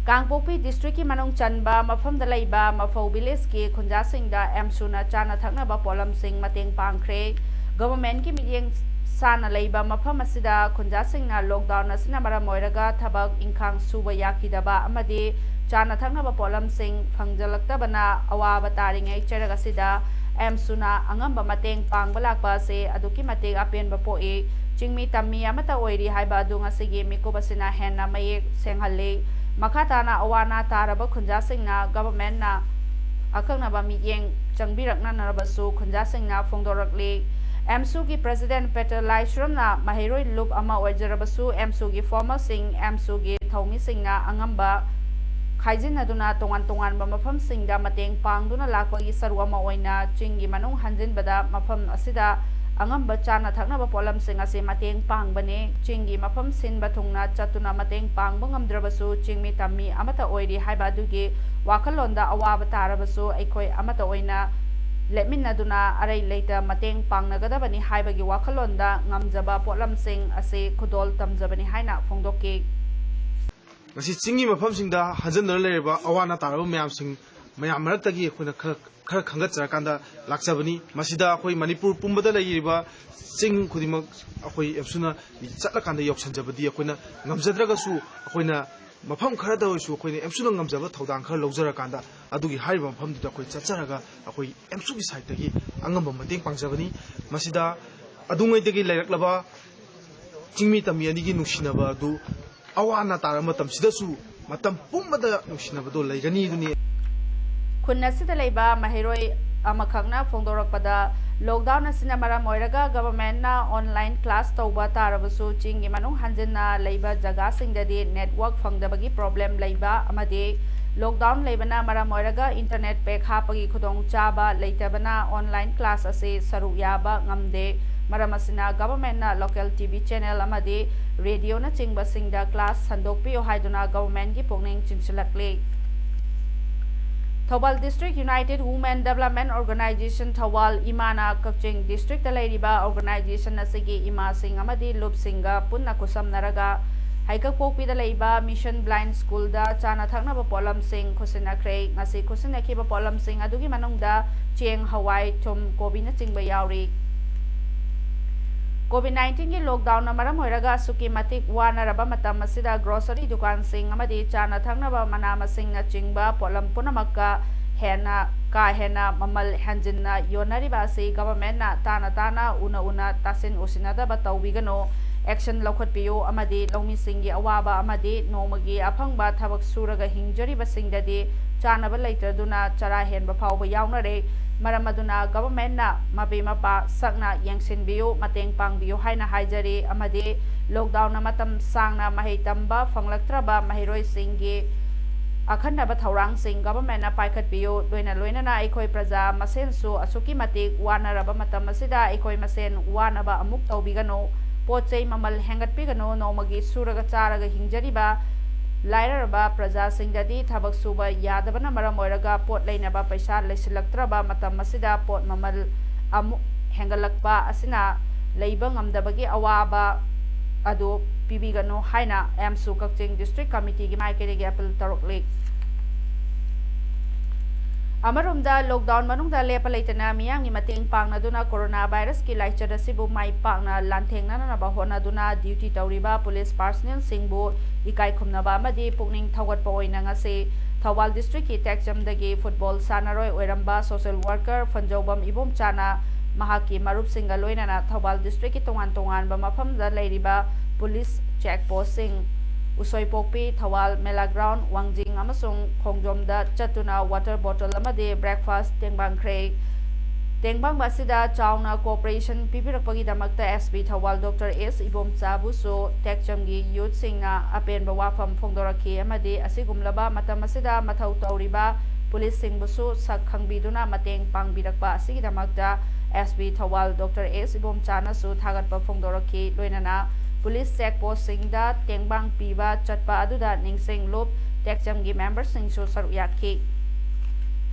ꯀꯥꯡꯄꯣꯛꯄꯤ ꯗꯤꯁꯇ꯭ꯔꯤꯛꯀꯤ ꯃꯅꯨꯡ ꯆꯟꯕ ꯃꯐꯝꯗ ꯂꯩꯕ ꯃꯐꯧ ꯚꯤꯂꯦꯖꯀꯤ ꯈꯨꯟꯖꯥꯁꯤꯡꯗ ꯑꯦꯝꯁꯨꯅ ꯆꯥꯅ ꯊꯛꯅꯕ ꯄꯣꯠꯂꯝꯁꯤꯡ ꯃꯇꯦꯡ ꯄꯥꯡꯈ꯭ꯔꯦ꯫ ꯒꯚꯔꯟꯃꯦꯟꯠꯀꯤ ꯃꯤꯠꯌꯦꯡ ꯁꯥꯅ ꯂꯩꯕ ꯃꯐꯝ ꯑꯁꯤꯗ ꯈꯨꯟꯖꯥꯁꯤꯡꯅ ꯂꯣꯛꯗꯥꯎꯟ ꯑꯁꯤꯅ ꯃꯔꯝ ꯑꯣꯏꯔꯒ ꯊꯕꯛ ꯏꯪꯈꯥꯡ ꯁꯨꯕ ꯌꯥꯈꯤꯗꯕ ꯑꯃꯗꯤ ꯆꯥꯅ ꯊꯛꯅꯕ ꯄꯣꯠꯂꯝꯁꯤꯡ ꯐꯪꯖꯜꯂꯛꯇꯕꯅ ꯑꯋꯥꯕ ꯇꯥꯔꯤꯉꯩ ꯆꯩꯔꯛ ꯑꯁꯤꯗ ꯑꯦꯝꯁꯨꯅ ꯑꯉꯝꯕ ꯃꯇꯦꯡ ꯄꯥꯡꯕ ꯂꯥꯛꯄ ꯑꯁꯤ ꯑꯗꯨꯛꯀꯤ ꯃꯇꯤꯛ ꯑꯄꯦꯟꯕ ꯄꯣꯛꯏ꯫ ꯆꯤꯡꯃꯤ ꯇꯝꯃꯤ ꯑꯃꯠꯇ ꯑꯣꯏꯔꯤ ꯍꯥꯏꯕ ꯑꯗꯨ ꯉꯁꯤꯒꯤ ꯃꯤꯀꯨꯞ ꯑꯁꯤꯅ ꯍꯦꯟꯅ ꯃꯌꯦꯛ ꯁꯦꯡꯍꯜꯂꯤ꯫ ꯃꯈꯥ ꯇꯥꯅ ꯑꯋꯥ ꯑꯅꯥ ꯇꯥꯔꯕ ꯈꯨꯟꯖꯥꯁꯤꯡꯅ ꯒꯚꯔꯟꯃꯦꯟꯠꯅ ꯑꯀꯛꯅꯕ ꯃꯤꯠꯌꯦꯡ ꯆꯪꯕꯤꯔꯛꯅꯅꯕꯁꯨ ꯈꯨꯟꯖꯥꯁꯤꯡꯅ ꯐꯣꯡꯗꯣꯔꯛꯂꯤ꯫ ꯑꯦꯝꯁꯨꯒꯤ ꯄ꯭ꯔꯦꯁꯤꯗꯦꯟꯠ ꯄꯦꯇꯔ ꯂꯥꯏꯁ꯭ꯔꯝꯅ ꯃꯍꯩꯔꯣꯏ ꯂꯨꯞ ꯑꯃ ꯑꯣꯏꯖꯔꯕꯁꯨ ꯑꯦꯝꯁꯨꯒꯤ ꯐꯣꯔꯃꯔꯁꯤꯡ, ꯑꯦꯝꯁꯨꯒꯤ ꯊꯧꯃꯤꯁꯤꯡꯅ ꯑꯉꯝꯕ ꯈꯥꯏꯖꯤꯟꯅꯗꯨꯅ ꯇꯣꯉꯥꯟ ꯇꯣꯉꯥꯟꯕ ꯃꯐꯝꯁꯤꯡꯗ ꯃꯇꯦꯡ ꯄꯥꯡꯗꯨꯅ ꯂꯥꯛꯄꯒꯤ ꯁꯔꯨꯛ ꯑꯃ ꯑꯣꯏꯅ ꯆꯤꯡꯒꯤ ꯃꯅꯨꯡ ꯍꯟꯖꯤꯟꯕꯗ ꯃꯐꯝ ꯑꯁꯤꯗ ꯑꯉꯝꯕ ꯆꯥꯅ ꯊꯛꯅꯕ ꯄꯣꯠꯂꯝꯁꯤꯡ ꯑꯁꯤ ꯃꯇꯦꯡ ꯄꯥꯡꯕꯅꯤ꯫ ꯆꯤꯡꯒꯤ ꯃꯐꯝ ꯁꯤꯟꯕ ꯊꯨꯡꯅ ꯆꯠꯇꯨꯅ ꯃꯇꯦꯡ ꯄꯥꯡꯕ ꯉꯝꯗ꯭ꯔꯕꯁꯨ ꯆꯤꯡꯃꯤ ꯇꯝꯃꯤ ꯑꯃꯠꯇ ꯑꯣꯏꯔꯤ ꯍꯥꯏꯕ ꯑꯗꯨꯒꯤ ꯋꯥꯈꯜꯂꯣꯟꯗ ꯑꯋꯥꯕ ꯇꯥꯔꯕꯁꯨ ꯑꯩꯈꯣꯏ ꯑꯃꯠꯇ ꯑꯣꯏꯅ ꯂꯦꯞꯃꯤꯟꯅꯗꯨꯅ ꯑꯔꯩ ꯂꯩꯇ ꯃꯇꯦꯡ ꯄꯥꯡꯅꯒꯗꯕꯅꯤ ꯍꯥꯏꯕꯒꯤ ꯋꯥꯈꯜꯂꯣꯟꯗ ꯉꯝꯖꯕ ꯄꯣꯠꯂꯝꯁꯤꯡ ꯑꯁꯤ ꯈꯨꯗꯣꯜ ꯇꯝꯖꯕꯅꯤ ꯍꯥꯏꯅ ꯐꯣꯡꯗꯣꯛꯈꯤ꯫ ꯉꯁꯤ ꯆꯤꯡꯒꯤ ꯃꯐꯝꯁꯤꯡꯗ ꯍꯟꯖꯟꯗꯨꯅ ꯂꯩꯔꯤꯕ ꯑꯋꯥ ꯑꯅꯥ ꯇꯥꯔꯕ ꯃꯌꯥꯝꯁꯤꯡ, ꯃꯌꯥꯝ ꯃꯔꯛꯇꯒꯤ ꯑꯩꯈꯣꯏꯅ ꯈꯔ, ꯈꯔ ꯈꯟꯒꯠꯆꯔꯀꯥꯟꯗ ꯂꯥꯛꯆꯕꯅꯤ꯫ ꯃꯁꯤꯗ ꯑꯩꯈꯣꯏ ꯃꯅꯤꯄꯨꯔ ꯄꯨꯝꯕꯗ ꯂꯩꯔꯤꯕ ꯆꯤꯡ ꯈꯨꯗꯤꯡꯃꯛ ꯑꯩꯈꯣꯏ ꯑꯦꯝꯁꯨꯅ ꯆꯠꯂꯀꯥꯟꯗ ꯌꯧꯁꯤꯟꯖꯕꯗꯤ ꯑꯩꯈꯣꯏꯅ ꯉꯝꯖꯗ꯭ꯔꯒꯁꯨ, ꯑꯩꯈꯣꯏꯅ ꯃꯐꯝ ꯈꯔꯗ ꯑꯣꯏꯔꯁꯨ ꯑꯩꯈꯣꯏꯅ ꯑꯦꯝꯁꯨꯅ ꯉꯝꯖꯕ ꯊꯧꯗꯥꯡ ꯈꯔ ꯂꯧꯖꯔꯀꯥꯟꯗ ꯑꯗꯨꯒꯤ ꯍꯥꯏꯔꯤꯕ ꯃꯐꯝꯗꯨꯗ ꯑꯩꯈꯣꯏ ꯆꯠꯆꯔꯒ ꯑꯩꯈꯣꯏ ꯑꯦꯝꯁꯨꯒꯤ ꯁꯥꯏꯠꯇꯒꯤ ꯑꯉꯝꯕ ꯃꯇꯦꯡ ꯄꯥꯡꯖꯕꯅꯤ꯫ ꯃꯁꯤꯗ ꯑꯗꯨꯉꯩꯗꯒꯤ ꯂꯩꯔꯛꯂꯕ ꯆꯤꯡꯃꯤ ꯇꯝꯃꯤ ꯑꯅꯤꯒꯤ ꯅꯨꯡꯁꯤꯅꯕ ꯑꯗꯨ ꯑꯋꯥ ꯑꯅꯥ ꯇꯥꯔꯕ ꯃꯇꯝꯁꯤꯗꯁꯨ ꯃꯇꯝ ꯄꯨꯝꯕꯗ ꯅꯨꯡꯁꯤꯅꯕꯗꯣ ꯂꯩꯒꯅꯤ ꯑꯗꯨꯅꯤ꯫ ꯈꯨꯟ ꯑꯁꯤꯗ ꯂꯩꯕ ꯃꯍꯩꯔꯣꯏ ꯑꯃꯈꯛꯅ ꯐꯣꯡꯗꯣꯔꯛꯄꯗ, ꯂꯣꯛꯗꯥꯎꯟ ꯑꯁꯤꯅ ꯃꯔꯝ ꯑꯣꯏꯔꯒ ꯒꯚꯔꯟꯃꯦꯟꯠꯅ ꯑꯣꯟꯂꯥꯏꯟ ꯀ꯭ꯂꯥꯁ ꯇꯧꯕ ꯇꯥꯔꯕꯁꯨ, ꯆꯤꯡꯒꯤ ꯃꯅꯨꯡ ꯍꯟꯖꯤꯟꯅ ꯂꯩꯕ ꯖꯒꯥꯁꯤꯡꯗꯗꯤ ꯅꯦꯠꯋꯥꯔꯛ ꯐꯪꯗꯕꯒꯤ ꯄ꯭ꯔꯣꯕ꯭ꯂꯦꯝ ꯂꯩꯕ ꯑꯃꯗꯤ ꯂꯣꯛꯗꯥꯎꯟ ꯂꯩꯕꯅ ꯃꯔꯝ ꯑꯣꯏꯔꯒ ꯏꯟꯇꯔꯅꯦꯠ ꯄꯦꯛ ꯍꯥꯞꯄꯒꯤ ꯈꯨꯗꯣꯡꯆꯥꯕ ꯂꯩꯇꯕꯅ ꯑꯣꯟꯂꯥꯏꯟ ꯀ꯭ꯂꯥꯁ ꯑꯁꯤ ꯁꯔꯨꯛ ꯌꯥꯕ ꯉꯝꯗꯦ꯫ ꯃꯔꯝ ꯑꯁꯤꯅ ꯒꯚꯔꯟꯃꯦꯟꯠꯅ ꯂꯣꯀꯦꯜ ꯇꯤꯚꯤ ꯆꯦꯅꯦꯜ ꯑꯃꯗꯤ ꯔꯦꯗꯤꯑꯣꯅꯆꯤꯡꯕꯁꯤꯡꯗ ꯀ꯭ꯂꯥꯁ ꯁꯟꯗꯣꯛꯄꯤꯌꯨ ꯍꯥꯏꯗꯨꯅ ꯒꯚꯔꯟꯃꯦꯟꯠꯀꯤ ꯄꯨꯛꯅꯤꯡ ꯆꯤꯡꯁꯤꯜꯂꯛꯂꯤ꯫ Thoubal district united women development organization Thoubal, ꯏꯃꯥꯅ ꯀꯛꯆꯤꯡ ꯗꯤꯁꯇ꯭ꯔꯤꯛꯇ ꯂꯩꯔꯤꯕ ꯑꯣꯔꯒꯅꯥꯏꯖꯦꯁꯟ ꯑꯁꯤꯒꯤ ꯏꯃꯥꯁꯤꯡ ꯑꯃꯗꯤ ꯂꯨꯞꯁꯤꯡꯒ ꯄꯨꯟꯅ ꯈꯨꯠꯁꯝꯅꯔꯒ ꯍꯩꯀꯛꯄꯣꯛꯄꯤꯗ ꯂꯩꯕ ꯃꯤꯁꯟ ꯕ꯭ꯂꯥꯏꯟ ꯁ꯭ꯀꯨꯜꯗ ꯆꯥꯅ ꯊꯛꯅꯕ ꯄꯣꯠꯂꯝꯁꯤꯡ ꯈꯨꯠꯁꯤꯟꯅꯈ꯭ꯔꯦ꯫ ꯉꯁꯤ ꯈꯨꯠꯁꯤꯟꯅꯈꯤꯕ ꯄꯣꯠꯂꯝꯁꯤꯡ ꯑꯗꯨꯒꯤ ꯃꯅꯨꯡꯗ ꯆꯦꯡ, ꯍꯋꯥꯏ, ꯊꯨꯝ, ꯀꯣꯕꯤꯅꯆꯤꯡꯕ ꯌꯥꯎꯔꯤ꯫ ꯀꯣꯚꯤꯗ ꯅꯥꯏꯟꯇꯤꯟꯒꯤ ꯂꯣꯛꯗꯥꯎꯟꯅ ꯃꯔꯝ ꯑꯣꯏꯔꯒ ꯑꯁꯨꯛꯀꯤ ꯃꯇꯤꯛ ꯋꯥꯅꯔꯕ ꯃꯇꯝ ꯑꯁꯤꯗ ꯒ꯭ꯔꯣꯁꯔꯤ ꯗꯨꯀꯥꯟꯁꯤꯡ ꯑꯃꯗꯤ ꯆꯥꯅ ꯊꯛꯅꯕ, ꯃꯅꯥ ꯃꯁꯤꯡꯅꯆꯤꯡꯕ ꯄꯣꯠꯂꯝ ꯄꯨꯝꯅꯃꯛꯀ ꯍꯦꯟꯅ, ꯀꯥ ꯍꯦꯟꯅ ꯃꯃꯜ ꯍꯦꯟꯖꯤꯟꯅ ꯌꯣꯟꯅꯔꯤꯕ ꯑꯁꯤ ꯒꯚꯔꯟꯃꯦꯟꯠꯅ ꯇꯥꯅ ꯇꯥꯅ, ꯎꯅ ꯎꯅ, ꯇꯥꯁꯤꯟ ꯎꯁꯤꯟꯅꯗꯕ ꯇꯧꯕꯤꯒꯅꯨ, ꯑꯦꯛꯁꯟ ꯂꯧꯈꯠꯄꯤꯌꯨ ꯑꯃꯗꯤ ꯂꯧꯃꯤꯁꯤꯡꯒꯤ ꯑꯋꯥꯕ ꯑꯃꯗꯤ ꯅꯣꯡꯃꯒꯤ ꯑꯐꯪꯕ ꯊꯕꯛ ꯁꯨꯔꯒ ꯍꯤꯡꯖꯔꯤꯕꯁꯤꯡꯗꯗꯤ ꯆꯥꯅꯕ ꯂꯩꯇ꯭ꯔꯗꯨꯅ ꯆꯔꯥ ꯍꯦꯟꯕ ꯐꯥꯎꯕ ꯌꯥꯎꯅꯔꯦ꯫ ꯃꯔꯝ ꯑꯗꯨꯅ ꯒꯚꯔꯟꯃꯦꯟꯠꯅ ꯃꯄꯤ ꯃꯄꯥ ꯁꯛꯅ ꯌꯦꯡꯁꯤꯟꯕꯤꯌꯨ, ꯃꯇꯦꯡ ꯄꯥꯡꯕꯤꯌꯨ ꯍꯥꯏꯅ ꯍꯥꯏꯖꯔꯤ꯫ ꯑꯃꯗꯤ ꯂꯣꯛꯗꯥꯎꯟꯅ ꯃꯇꯝ ꯁꯥꯡꯅ ꯃꯍꯩ ꯇꯝꯕ ꯐꯪꯂꯛꯇ꯭ꯔꯕ ꯃꯍꯩꯔꯣꯏꯁꯤꯡꯒꯤ ꯑꯈꯟꯅꯕ ꯊꯧꯔꯥꯡꯁꯤꯡ ꯒꯚꯔꯟꯃꯦꯟꯠꯅ ꯄꯥꯏꯈꯠꯄꯤꯌꯨ꯫ ꯂꯣꯏꯅ ꯂꯣꯏꯅꯅ ꯑꯩꯈꯣꯏ ꯄ꯭ꯔꯖꯥ ꯃꯁꯦꯟꯁꯨ ꯑꯁꯨꯛꯀꯤ ꯃꯇꯤꯛ ꯋꯥꯅꯔꯕ ꯃꯇꯝ ꯑꯁꯤꯗ ꯑꯩꯈꯣꯏ ꯃꯁꯦꯟ ꯋꯥꯅꯕ ꯑꯃꯨꯛ ꯇꯧꯕꯤꯒꯅꯨ꯫ ꯄꯣꯠ ꯆꯩ ꯃꯃꯜ ꯍꯦꯟꯒꯠꯄꯤꯒꯅꯨ꯫ ꯅꯣꯡꯃꯒꯤ ꯁꯨꯔꯒ ꯆꯥꯔꯒ ꯍꯤꯡꯖꯔꯤꯕ ꯂꯥꯏꯔꯔꯕ ꯄ꯭ꯔꯖꯥꯁꯤꯡꯗꯗꯤ ꯊꯕꯛ ꯁꯨꯕ ꯌꯥꯗꯕꯅ ꯃꯔꯝ ꯑꯣꯏꯔꯒ ꯄꯣꯠ ꯂꯩꯅꯕ ꯄꯩꯁꯥ ꯂꯩꯁꯤꯜꯂꯛꯇ꯭ꯔꯕ ꯃꯇꯝ ꯑꯁꯤꯗ ꯄꯣꯠ ꯃꯃꯜ ꯑꯃꯨꯛ ꯍꯦꯟꯒꯠꯂꯛꯄ ꯑꯁꯤꯅ ꯂꯩꯕ ꯉꯝꯗꯕꯒꯤ ꯑꯋꯥꯕ ꯑꯗꯨ ꯄꯤꯕꯤꯒꯅꯨ ꯍꯥꯏꯅ ꯑꯦꯝꯁꯨ ꯀꯛꯆꯤꯡ ꯗꯤꯁꯇ꯭ꯔꯤꯛ ꯀꯃꯤꯇꯤꯒꯤ ꯃꯥꯏꯀꯩꯗꯒꯤ ꯑꯄꯤꯜ ꯇꯧꯔꯛꯂꯤ꯫ ꯑꯃꯔꯣꯝꯗ, ꯂꯣꯛꯗꯥꯎꯟ ꯃꯅꯨꯡꯗ ꯂꯦꯞꯄ ꯂꯩꯇꯅ ꯃꯤꯌꯥꯝꯒꯤ ꯃꯇꯦꯡ ꯄꯥꯡꯅꯗꯨꯅ ꯀꯣꯔꯣꯅꯥ ꯚꯥꯏꯔꯁꯀꯤ ꯂꯥꯏꯆꯠ ꯑꯁꯤꯕꯨ ꯃꯥꯏ ꯄꯥꯛꯅ ꯂꯥꯟꯊꯦꯡꯅꯅꯕ ꯍꯣꯠꯅꯗꯨꯅ ꯗ꯭ꯌꯨꯇꯤ ꯇꯧꯔꯤꯕ ꯄꯨꯂꯤꯁ ꯄꯥꯔꯁꯅꯦꯜꯁꯤꯡꯕꯨ ꯏꯀꯥꯏ ꯈꯨꯝꯅꯕ ꯑꯃꯗꯤ ꯄꯨꯛꯅꯤꯡ ꯊꯧꯒꯠꯄ ꯑꯣꯏꯅ ꯉꯁꯤ ꯊꯧꯕꯥꯜ ꯗꯤꯁꯇ꯭ꯔꯤꯛꯀꯤ ꯇꯦꯛꯆꯝꯗꯒꯤ ꯐꯨꯠꯕꯣꯜ ꯁꯥꯟꯅꯔꯣꯏ ꯑꯣꯏꯔꯝꯕ ꯁꯣꯁꯦꯜ ꯋꯥꯔꯀꯔ ꯐꯟꯖꯧꯕꯝ ꯏꯕꯣꯝꯆꯥꯅ ꯃꯍꯥꯛꯀꯤ ꯃꯔꯨꯞꯁꯤꯡꯒ ꯂꯣꯏꯅꯅ ꯊꯧꯕꯥꯜ ꯗꯤꯁꯇ꯭ꯔꯤꯛꯀꯤ ꯇꯣꯉꯥꯟ ꯇꯣꯉꯥꯟꯕ ꯃꯐꯝꯗ ꯂꯩꯔꯤꯕ ꯄꯨꯂꯤꯁ ꯆꯦꯛ ꯄꯣꯁꯁꯤꯡ ꯎꯁꯣꯏꯄꯣꯛꯄꯤ, ꯊꯧꯕꯥꯜ ꯃꯦꯂꯥ ꯒ꯭ꯔꯥꯎꯟ, ꯋꯥꯡꯖꯤꯡ ꯑꯃꯁꯨꯡ ꯈꯣꯡꯖꯣꯝꯗ ꯆꯠꯇꯨꯅ ꯋꯥꯇꯔ ꯕꯣꯇꯜ ꯑꯃꯗꯤ ꯕ꯭ꯔꯦꯛꯐꯥꯁ ꯇꯦꯡꯕꯥꯡꯈ꯭ꯔꯦ꯫ ꯇꯦꯡꯕꯥꯡꯕ ꯑꯁꯤꯗ ꯆꯥꯎꯅ ꯀꯣꯑꯣꯄꯔꯦꯁꯟ ꯄꯤꯕꯤꯔꯛꯄꯒꯤꯗꯃꯛꯇ S P Thoubal doctor S ꯏꯕꯣꯝꯆꯥꯕꯨꯁꯨ ꯇꯦꯛꯆꯝꯒꯤ ꯌꯨꯠꯁꯤꯡꯅ ꯑꯄꯦꯟꯕ ꯋꯥꯐꯝ ꯐꯣꯡꯗꯣꯔꯛꯈꯤ ꯑꯃꯗꯤ ꯑꯁꯤꯒꯨꯝꯂꯕ ꯃꯇꯝ ꯑꯁꯤꯗ ꯃꯊꯧ ꯇꯧꯔꯤꯕ ꯄꯨꯂꯤꯁꯁꯤꯡꯕꯨꯁꯨ ꯁꯛ ꯈꯪꯕꯤꯗꯨꯅ ꯃꯇꯦꯡ ꯄꯥꯡꯕꯤꯔꯛꯄ ꯑꯁꯤꯒꯤꯗꯃꯛꯇ ꯑꯦꯁ ꯄꯤ ꯊꯧꯕꯥꯜ ꯗꯣꯛꯇꯔ ꯑꯦꯁ ꯏꯕꯣꯝꯆꯥꯅꯁꯨ ꯊꯥꯒꯠꯄ ꯐꯣꯡꯗꯣꯔꯛꯈꯤ꯫ ꯂꯣꯏꯅꯅ ꯄꯨꯂꯤꯁ ꯆꯦꯛ ꯄꯣꯁꯁꯤꯡꯗ ꯇꯦꯡꯕꯥꯡ ꯄꯤꯕ ꯆꯠꯄ ꯑꯗꯨꯗ ꯅꯤꯡꯁꯤꯡ ꯂꯨꯞ ꯇꯦꯛꯆꯝꯒꯤ ꯃꯦꯝꯕꯔꯁꯤꯡꯁꯨ ꯁꯔꯨꯛ ꯌꯥꯈꯤ꯫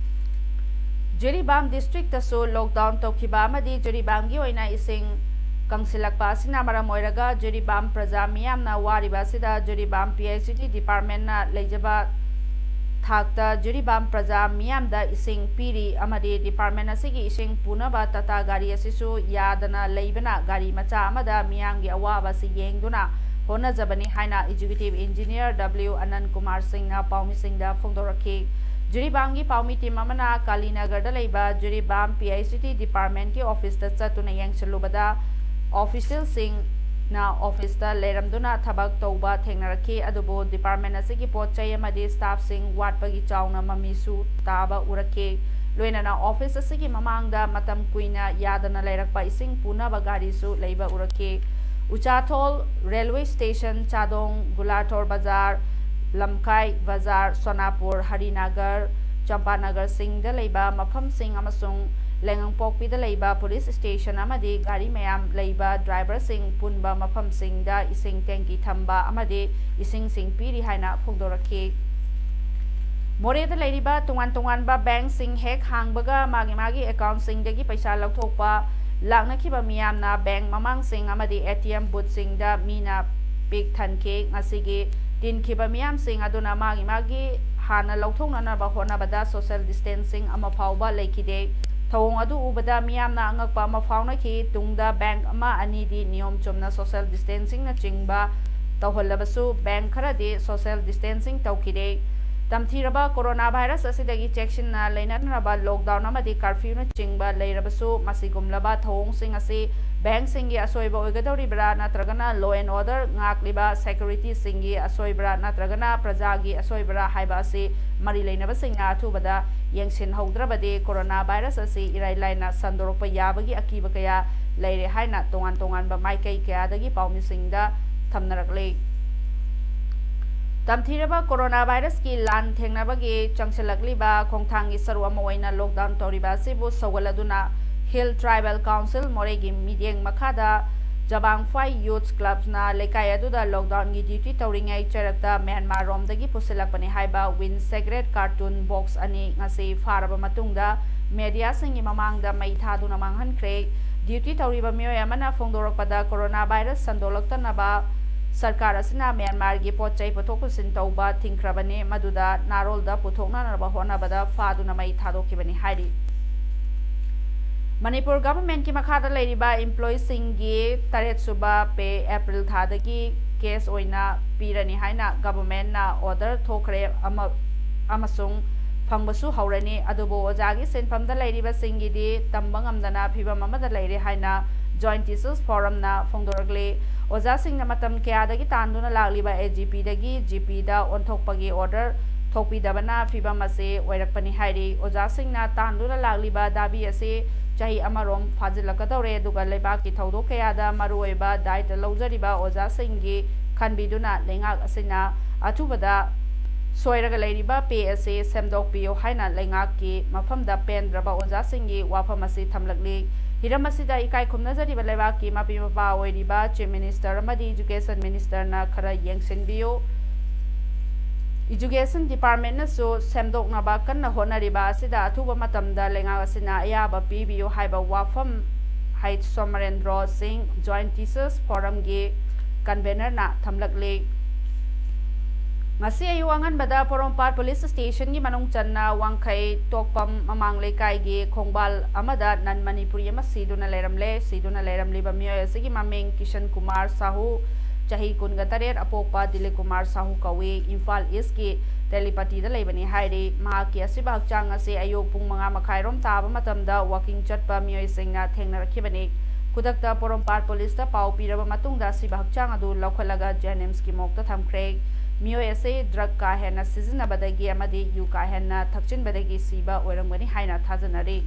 ꯖꯤꯔꯤꯕꯥꯝ ꯗꯤꯁꯇ꯭ꯔꯤꯛꯇꯁꯨ ꯂꯣꯛꯗꯥꯎꯟ ꯇꯧꯈꯤꯕ ꯑꯃꯗꯤ ꯖꯤꯔꯤꯕꯥꯝꯒꯤ ꯑꯣꯏꯅ ꯏꯁꯤꯡ ꯀꯪꯁꯤꯜꯂꯛꯄ ꯑꯁꯤꯅ ꯃꯔꯝ ꯑꯣꯏꯔꯒ ꯖꯤꯔꯤꯕꯥꯝ ꯄ꯭ꯔꯖꯥ ꯃꯤꯌꯥꯝꯅ ꯋꯥꯔꯤꯕ ꯑꯁꯤꯗ ꯖꯤꯔꯤꯕꯥꯝ ꯄꯤ ꯑꯩꯆ ꯁꯤ ꯗꯤꯄꯥꯔꯠꯃꯦꯟꯅ ꯂꯩꯖꯕ ꯊꯥꯛꯇ ꯖꯤꯔꯤꯕꯥꯝ ꯄ꯭ꯔꯖꯥ ꯃꯤꯌꯥꯝꯗ ꯏꯁꯤꯡ ꯄꯤꯔꯤ ꯑꯃꯗꯤ ꯗꯤꯄꯥꯔꯠꯃꯦꯟ ꯑꯁꯤꯒꯤ ꯏꯁꯤꯡ ꯄꯨꯅꯕ ꯇꯥꯇꯥ ꯒꯥꯔꯤ ꯑꯁꯤꯁꯨ ꯌꯥꯗꯅ ꯂꯩꯕꯅ ꯒꯥꯔꯤ ꯃꯆꯥ ꯑꯃꯗ ꯃꯤꯌꯥꯝꯒꯤ ꯑꯋꯥꯕ ꯑꯁꯤ ꯌꯦꯡꯗꯨꯅ ꯍꯣꯠꯅꯖꯕꯅꯤ ꯍꯥꯏꯅ ꯑꯦꯛꯖꯤꯀ꯭ꯌꯨꯇꯤꯚ ꯏꯟꯖꯤꯅꯤꯌꯔ ꯗꯕ꯭ꯂꯤꯎ ꯑꯅꯟ ꯀꯨꯃꯥꯔ ꯁꯤꯡꯅ ꯄꯥꯎꯃꯤꯁꯤꯡꯗ ꯐꯣꯡꯗꯣꯔꯛꯈꯤ꯫ ꯖꯤꯔꯤꯕꯥꯝꯒꯤ ꯄꯥꯎꯃꯤ ꯇꯤꯝ ꯑꯃꯅ ꯀꯥꯂꯤꯅꯒꯔꯗ ꯂꯩꯕ ꯖꯤꯔꯤꯕꯥꯝ ꯄꯤ ꯑꯩꯆ ꯁꯤ ꯗꯤꯄꯥꯔꯠꯃꯦꯟꯒꯤ ꯑꯣꯐꯤꯁꯇ ꯆꯠꯇꯨꯅ ꯌꯦꯡꯁꯤꯜꯂꯨꯕꯗ ꯑꯣꯐꯤꯁꯤꯌꯦꯜꯁꯤꯡꯅ ꯑꯣꯐꯤꯁꯇ ꯂꯩꯔꯝꯗꯨꯅ ꯊꯕꯛ ꯇꯧꯕ ꯊꯦꯡꯅꯔꯛꯈꯤ, ꯑꯗꯨꯕꯨ ꯗꯤꯄꯥꯔꯠꯃꯦꯟ ꯑꯁꯤꯒꯤ ꯄꯣꯠ ꯆꯩ ꯑꯃꯗꯤ ꯁ꯭ꯇꯥꯐꯁꯤꯡ ꯋꯥꯠꯄꯒꯤ ꯆꯥꯎꯅ ꯃꯃꯤꯁꯨ ꯇꯥꯕ ꯎꯔꯛꯈꯤ꯫ ꯂꯣꯏꯅꯅ ꯑꯣꯐꯤꯁ ꯑꯁꯤꯒꯤ ꯃꯃꯥꯡꯗ ꯃꯇꯝ ꯀꯨꯏꯅ ꯌꯥꯗꯅ ꯂꯩꯔꯛꯄ ꯏꯁꯤꯡ ꯄꯨꯅꯕ ꯒꯥꯔꯤꯁꯨ ꯂꯩꯕ ꯎꯔꯛꯈꯤ꯫ ꯎꯆꯥꯊꯣꯜ ꯔꯦꯜꯋꯦ ꯁ꯭ꯇꯦꯁꯟ, ꯆꯥꯗꯣꯡ, ꯒꯨꯂꯥꯊꯣꯔ ꯕꯖꯥꯔ, ꯂꯝꯈꯥꯏ ꯕꯖꯥꯔ, ꯁꯣꯅꯥꯄꯨꯔ, ꯍꯔꯤꯅꯒꯔ, ꯆꯝꯄꯥꯅꯒꯔꯁꯤꯡꯗ ꯂꯩꯕ ꯃꯐꯝꯁꯤꯡ ꯑꯃꯁꯨꯡ ꯂꯩꯉꯪꯄꯣꯛꯄꯤꯗ ꯂꯩꯕ ꯄꯨꯂꯤꯁ ꯁ꯭ꯇꯦꯁꯟ ꯑꯃꯗꯤ ꯒꯥꯔꯤ ꯃꯌꯥꯝ ꯂꯩꯕ ꯗ꯭ꯔꯥꯏꯚꯔꯁꯤꯡ ꯄꯨꯟꯕ ꯃꯐꯝꯁꯤꯡꯗ ꯏꯁꯤꯡ ꯇꯦꯡꯀꯤ ꯊꯝꯕ ꯑꯃꯗꯤ ꯏꯁꯤꯡꯁꯤꯡ ꯄꯤꯔꯤ ꯍꯥꯏꯅ ꯐꯣꯡꯗꯣꯔꯛꯈꯤ꯫ ꯃꯣꯔꯦꯗ ꯂꯩꯔꯤꯕ ꯇꯣꯉꯥꯟ ꯇꯣꯉꯥꯟꯕ ꯕꯦꯡꯛꯁꯤꯡ ꯍꯦꯛ ꯍꯥꯡꯕꯒ ꯃꯥꯒꯤ ꯃꯥꯒꯤ ꯑꯦꯀꯥꯎꯟꯠꯁꯤꯡꯗꯒꯤ ꯄꯩꯁꯥ ꯂꯧꯊꯣꯛꯄ ꯂꯥꯛꯅꯈꯤꯕ ꯃꯤꯌꯥꯝꯅ ꯕꯦꯡꯛ ꯃꯃꯥꯡꯁꯤꯡ ꯑꯃꯗꯤ ꯑꯦ ꯇꯤ ꯑꯦꯝ ꯕꯨꯠꯁꯤꯡꯗ ꯃꯤꯅ ꯄꯤꯛ ꯊꯟꯈꯤ꯫ ꯉꯁꯤꯒꯤ ꯇꯤꯟꯈꯤꯕ ꯃꯤꯌꯥꯝꯁꯤꯡ ꯑꯗꯨꯅ ꯃꯥꯒꯤ ꯃꯥꯒꯤ ꯍꯥꯟꯅ ꯂꯧꯊꯣꯛꯅꯅꯕ ꯍꯣꯠꯅꯕꯗ ꯁꯣꯁꯦꯜ ꯗꯤꯁꯇꯦꯟꯁꯤꯡ ꯑꯃ ꯐꯥꯎꯕ ꯂꯩꯈꯤꯗꯦ꯫ ꯊꯧꯑꯣꯡ ꯑꯗꯨ ꯎꯕꯗ ꯃꯤꯌꯥꯝꯅ ꯑꯉꯛꯄ ꯑꯃ ꯐꯥꯎꯅꯈꯤ꯫ ꯇꯨꯡꯗ ꯕꯦꯡꯛ ꯑꯃ ꯑꯅꯤꯗꯤ ꯅꯤꯌꯣꯝ ꯆꯨꯝꯅ ꯁꯣꯁꯦꯜ ꯗꯤꯁꯇꯦꯟꯁꯤꯡꯅꯆꯤꯡꯕ ꯇꯧꯍꯜꯂꯕꯁꯨ ꯕꯦꯡꯛ ꯈꯔꯗꯤ ꯁꯣꯁꯦꯜ ꯗꯤꯁꯇꯦꯟꯁꯤꯡ ꯇꯧꯈꯤꯗꯦ꯫ ꯇꯝꯊꯤꯔꯕ ꯀꯣꯔꯣꯅꯥ ꯚꯥꯏꯔꯁ ꯑꯁꯤꯗꯒꯤ ꯆꯦꯛꯁꯤꯟꯅ ꯂꯩꯅꯅꯕ ꯂꯣꯛꯗꯥꯎꯟ ꯑꯃꯗꯤ ꯀꯔꯐ꯭ꯌꯨꯅꯆꯤꯡꯕ ꯂꯩꯔꯕꯁꯨ ꯃꯁꯤꯒꯨꯝꯂꯕ ꯊꯧꯑꯣꯡꯁꯤꯡ ꯑꯁꯤ ꯕꯦꯡꯁꯤꯡꯒꯤ ꯑꯁꯣꯏꯕ ꯑꯣꯏꯒꯗꯧꯔꯤꯕ꯭ꯔꯥ, ꯅꯠꯇ꯭ꯔꯒꯅ law and order ꯉꯥꯛꯂꯤꯕ ꯁꯦꯀ꯭ꯌꯨꯔꯤꯇꯤꯁꯤꯡꯒꯤ ꯑꯁꯣꯏꯕ꯭ꯔꯥ, ꯅꯠꯇ꯭ꯔꯒꯅ ꯄ꯭ꯔꯖꯥꯒꯤ ꯑꯁꯣꯏꯕ꯭ꯔꯥ ꯍꯥꯏꯕ ꯑꯁꯤ ꯃꯔꯤ ꯂꯩꯅꯕꯁꯤꯡꯅ ꯑꯊꯨꯕꯗ ꯌꯦꯡꯁꯤꯟꯍꯧꯗ꯭ꯔꯕꯗꯤ ꯀꯣꯔꯣꯅꯥ ꯚꯥꯏꯔꯁ ꯑꯁꯤ ꯏꯔꯥꯏ ꯂꯥꯏꯅ ꯁꯟꯗꯣꯔꯛꯄ ꯌꯥꯕꯒꯤ ꯑꯀꯤꯕ ꯀꯌꯥ ꯂꯩꯔꯦ ꯍꯥꯏꯅ ꯇꯣꯉꯥꯟ ꯇꯣꯉꯥꯟꯕ ꯃꯥꯏꯀꯩ ꯀꯌꯥꯗꯒꯤ ꯄꯥꯎꯃꯤꯁꯤꯡꯗ ꯊꯝꯅꯔꯛꯂꯤ꯫ ꯇꯝꯊꯤꯔꯕ ꯀꯣꯔꯣꯅꯥ ꯚꯥꯏꯔꯁꯀꯤ ꯂꯥꯟ ꯊꯦꯡꯅꯕꯒꯤ ꯆꯪꯁꯤꯜꯂꯛꯂꯤꯕ ꯈꯣꯡꯊꯥꯡꯒꯤ ꯁꯔꯨꯛ ꯑꯃ ꯑꯣꯏꯅ ꯂꯣꯛꯗꯥꯎꯟ ꯇꯧꯔꯤꯕ ꯑꯁꯤꯕꯨ ꯁꯧꯒꯠꯂꯗꯨꯅ Hill Tribal Council ꯃꯣꯔꯦꯒꯤ ꯃꯤꯠꯌꯦꯡ ꯃꯈꯥꯗ ꯖꯕꯥꯡꯐꯥꯏ ꯌꯨꯠꯁ ꯀ꯭ꯂꯕꯅ ꯂꯩꯀꯥꯏ ꯑꯗꯨꯗ ꯂꯣꯛꯗꯥꯎꯟꯒꯤ ꯗ꯭ꯌꯨꯇꯤ ꯇꯧꯔꯤꯉꯩ ꯆꯩꯔꯛꯇ ꯃ꯭ꯌꯥꯟꯃꯥꯔ ꯔꯣꯝꯗꯒꯤ ꯄꯨꯁꯤꯜꯂꯛꯄꯅꯤ ꯍꯥꯏꯕ ꯋꯤꯟ ꯁꯤꯒꯔꯦꯠ ꯀꯥꯔꯇꯨꯟ ꯕꯣꯛꯁ ꯑꯅꯤ ꯉꯁꯤ ꯐꯥꯔꯕ ꯃꯇꯨꯡꯗ ꯃꯦꯗꯤꯌꯥꯁꯤꯡꯒꯤ ꯃꯃꯥꯡꯗ ꯃꯩ ꯊꯥꯗꯨꯅ ꯃꯥꯡꯍꯟꯈ꯭ꯔꯦ꯫ ꯗ꯭ꯌꯨꯇꯤ ꯇꯧꯔꯤꯕ ꯃꯤꯑꯣꯏ ꯑꯃꯅ ꯐꯣꯡꯗꯣꯔꯛꯄꯗ ꯀꯣꯔꯣꯅꯥ ꯚꯥꯏꯔꯁ ꯁꯟꯗꯣꯛꯂꯛꯇꯅꯕ ꯁꯔꯀꯥꯔ ꯑꯁꯤꯅ ꯃ꯭ꯌꯥꯟꯃꯥꯔꯒꯤ ꯄꯣꯠ ꯆꯩ ꯄꯨꯊꯣꯛ ꯄꯨꯁꯤꯟ ꯇꯧꯕ ꯊꯤꯡꯈ꯭ꯔꯕꯅꯤ, ꯃꯗꯨꯗ ꯅꯥꯔꯣꯜꯗ ꯄꯨꯊꯣꯛꯅꯅꯕ ꯍꯣꯠꯅꯕꯗ ꯐꯥꯗꯨꯅ ꯃꯩ ꯊꯥꯗꯣꯛꯈꯤꯕꯅꯤ ꯍꯥꯏꯔꯤ꯫ ꯃꯅꯤꯄꯨꯔ ꯒꯚꯔꯟꯃꯦꯟꯠꯀꯤ ꯃꯈꯥꯗ ꯂꯩꯔꯤꯕ ꯏꯝꯄ꯭ꯂꯣꯌꯤꯁꯤꯡꯒꯤ ꯇꯔꯦꯠ ꯁꯨꯕ ꯄꯦ ꯑꯦꯄ꯭ꯔꯤꯜ ꯊꯥꯗꯒꯤ ꯀꯦꯁ ꯑꯣꯏꯅ ꯄꯤꯔꯅꯤ ꯍꯥꯏꯅ ꯒꯚꯔꯟꯃꯦꯟꯠꯅ ꯑꯣꯔꯗꯔ ꯊꯣꯛꯈ꯭ꯔꯦ ꯑꯃ-, ꯑꯃꯁꯨꯡ ꯐꯪꯕꯁꯨ ꯍꯧꯔꯅꯤ꯫ ꯑꯗꯨꯕꯨ ꯑꯣꯖꯥꯒꯤ ꯁꯤꯟꯐꯝꯗ ꯂꯩꯔꯤꯕꯁꯤꯡꯒꯤꯗꯤ ꯇꯝꯕ ꯉꯝꯗꯅ ꯐꯤꯚꯝ ꯑꯃꯗ ꯂꯩꯔꯦ ꯍꯥꯏꯅ Joint Teachers Forumꯅ ꯐꯣꯡꯗꯣꯔꯛꯂꯤ꯫ ꯑꯣꯖꯥꯁꯤꯡꯅ ꯃꯇꯝ ꯀꯌꯥꯗꯒꯤ ꯇꯥꯟꯗꯨꯅ ꯂꯥꯛꯂꯤꯕ ꯑꯦ ꯖꯤ ꯄꯤꯗꯒꯤ ꯖꯤ ꯄꯤꯗ ꯑꯣꯟꯊꯣꯛꯄꯒꯤ ꯑꯣꯔꯗꯔ ꯊꯣꯛꯄꯤꯗꯕꯅ ꯐꯤꯚꯝ ꯑꯁꯤ ꯑꯣꯏꯔꯛꯄꯅꯤ ꯍꯥꯏꯔꯤ꯫ ꯑꯣꯖꯥꯁꯤꯡꯅ ꯇꯥꯟꯗꯨꯅ ꯂꯥꯛꯂꯤꯕ ꯗꯥꯕꯤ ꯑꯁꯤ ꯆꯍꯤ ꯑꯃꯔꯣꯝ ꯐꯥꯖꯤꯜꯂꯛꯀꯗꯧꯔꯦ, ꯑꯗꯨꯒ ꯂꯩꯕꯥꯛꯀꯤ ꯊꯧꯗꯣꯛ ꯀꯌꯥꯗ ꯃꯔꯨꯑꯣꯏꯕ ꯗꯥꯏꯇ ꯂꯧꯖꯔꯤꯕ ꯑꯣꯖꯥꯁꯤꯡꯒꯤ ꯈꯟꯕꯤꯗꯨꯅ ꯂꯩꯉꯥꯛ ꯑꯁꯤꯅ ꯑꯊꯨꯕꯗ ꯁꯣꯏꯔꯒ ꯂꯩꯔꯤꯕ ꯄꯦ ꯑꯁꯤ ꯁꯦꯝꯗꯣꯛꯄꯤꯌꯨ ꯍꯥꯏꯅ ꯂꯩꯉꯥꯛꯀꯤ ꯃꯐꯝꯗ ꯄꯦꯟꯗ꯭ꯔꯕ ꯑꯣꯖꯥꯁꯤꯡꯒꯤ ꯋꯥꯐꯝ ꯑꯁꯤ ꯊꯝꯂꯛꯂꯤ꯫ ꯍꯤꯔꯝ ꯑꯁꯤꯗ ꯏꯀꯥꯏ ꯈꯨꯝꯅꯖꯔꯤꯕ ꯂꯩꯕꯥꯛꯀꯤ ꯃꯄꯤ ꯃꯄꯥ ꯑꯣꯏꯔꯤꯕ Chief Minister ꯑꯃꯗꯤ Education Ministerꯅ ꯈꯔ ꯌꯦꯡꯁꯤꯟꯕꯤꯌꯨ꯫ Education Departmentꯅꯁꯨ ꯁꯦꯝꯗꯣꯛꯅꯕ ꯀꯟꯅ ꯍꯣꯠꯅꯔꯤꯕ ꯑꯁꯤꯗ ꯑꯊꯨꯕ ꯃꯇꯝꯗ ꯂꯩꯉꯥꯛ ꯑꯁꯤꯅ ꯑꯌꯥꯕ ꯄꯤꯕꯤꯌꯨ ꯍꯥꯏꯕ ꯋꯥꯐꯝ ꯍꯩꯆ ꯁꯣꯃꯔꯦꯟꯗ꯭ꯔꯣ ꯁꯤꯡ, Joint Teachers Forumꯒꯤ convenerꯅ ꯊꯝꯂꯛꯂꯤ꯫ ꯉꯁꯤ ꯑꯌꯨꯛ ꯑꯉꯟꯕꯗ ꯄꯣꯔꯣꯝꯄꯥꯠ ꯄꯨꯂꯤꯁ ꯁ꯭ꯇꯦꯁꯟꯒꯤ ꯃꯅꯨꯡ ꯆꯟꯅ ꯋꯥꯡꯈꯩ ꯇꯣꯛꯄꯝ ꯃꯃꯥꯡ ꯂꯩꯀꯥꯏꯒꯤ ꯈꯣꯡꯕꯥꯜ ꯑꯃꯗ ꯅꯟ ꯃꯅꯤꯄꯨꯔꯤ ꯑꯃ ꯁꯤꯗꯨꯅ ꯂꯩꯔꯝꯂꯦ꯫ ꯁꯤꯗꯨꯅ ꯂꯩꯔꯝꯂꯤꯕ ꯃꯤꯑꯣꯏ ꯑꯁꯤꯒꯤ ꯃꯃꯤꯡ ꯀꯤꯁꯟ ꯀꯨꯃꯥꯔ ꯁꯥꯍꯨ, ꯆꯍꯤ ꯀꯨꯟꯒ ꯇꯔꯦꯠ, ꯑꯄꯣꯛꯄ ꯗꯤꯂꯤꯞ ꯀꯨꯃꯥꯔ ꯁꯥꯍꯨ ꯀꯧꯏ꯫ ꯏꯝꯐꯥꯜ ꯏꯁꯀꯤ ꯇꯦꯂꯤꯄꯇꯤꯗ ꯂꯩꯕꯅꯤ ꯍꯥꯏꯔꯤ꯫ ꯃꯍꯥꯛꯀꯤ ꯑꯁꯤꯕ ꯍꯛꯆꯥꯡ ꯑꯁꯤ ꯑꯌꯨꯛ ꯄꯨꯡ ꯃꯉꯥ ꯃꯈꯥꯏꯔꯣꯝ ꯇꯥꯕ ꯃꯇꯝꯗ ꯋꯥꯀꯤꯡ ꯆꯠꯄ ꯃꯤꯑꯣꯏꯁꯤꯡꯅ ꯊꯦꯡꯅꯔꯛꯈꯤꯕꯅꯤ꯫ ꯈꯨꯗꯛꯇ ꯄꯣꯔꯣꯝꯄꯥꯠ ꯄꯨꯂꯤꯁꯇ ꯄꯥꯎ ꯄꯤꯔꯕ ꯃꯇꯨꯡꯗ ꯑꯁꯤꯕ ꯍꯛꯆꯥꯡ ꯑꯗꯨ ꯂꯧꯈꯠꯂꯒ ꯖꯦꯅꯤꯝꯁꯀꯤ ꯃꯣꯔꯒꯇ ꯊꯝꯈ꯭ꯔꯦ꯫ ꯃꯤꯑꯣꯏ ꯑꯁꯤ ꯗ꯭ꯔꯒ ꯀꯥ ꯍꯦꯟꯅ ꯁꯤꯖꯤꯟꯅꯕꯗꯒꯤ ꯑꯃꯗꯤ ꯌꯨ ꯀꯥ ꯍꯦꯟꯅ ꯊꯛꯆꯤꯟꯕꯗꯒꯤ ꯁꯤꯕ ꯑꯣꯏꯔꯝꯒꯅꯤ ꯍꯥꯏꯅ ꯊꯥꯖꯅꯔꯤ꯫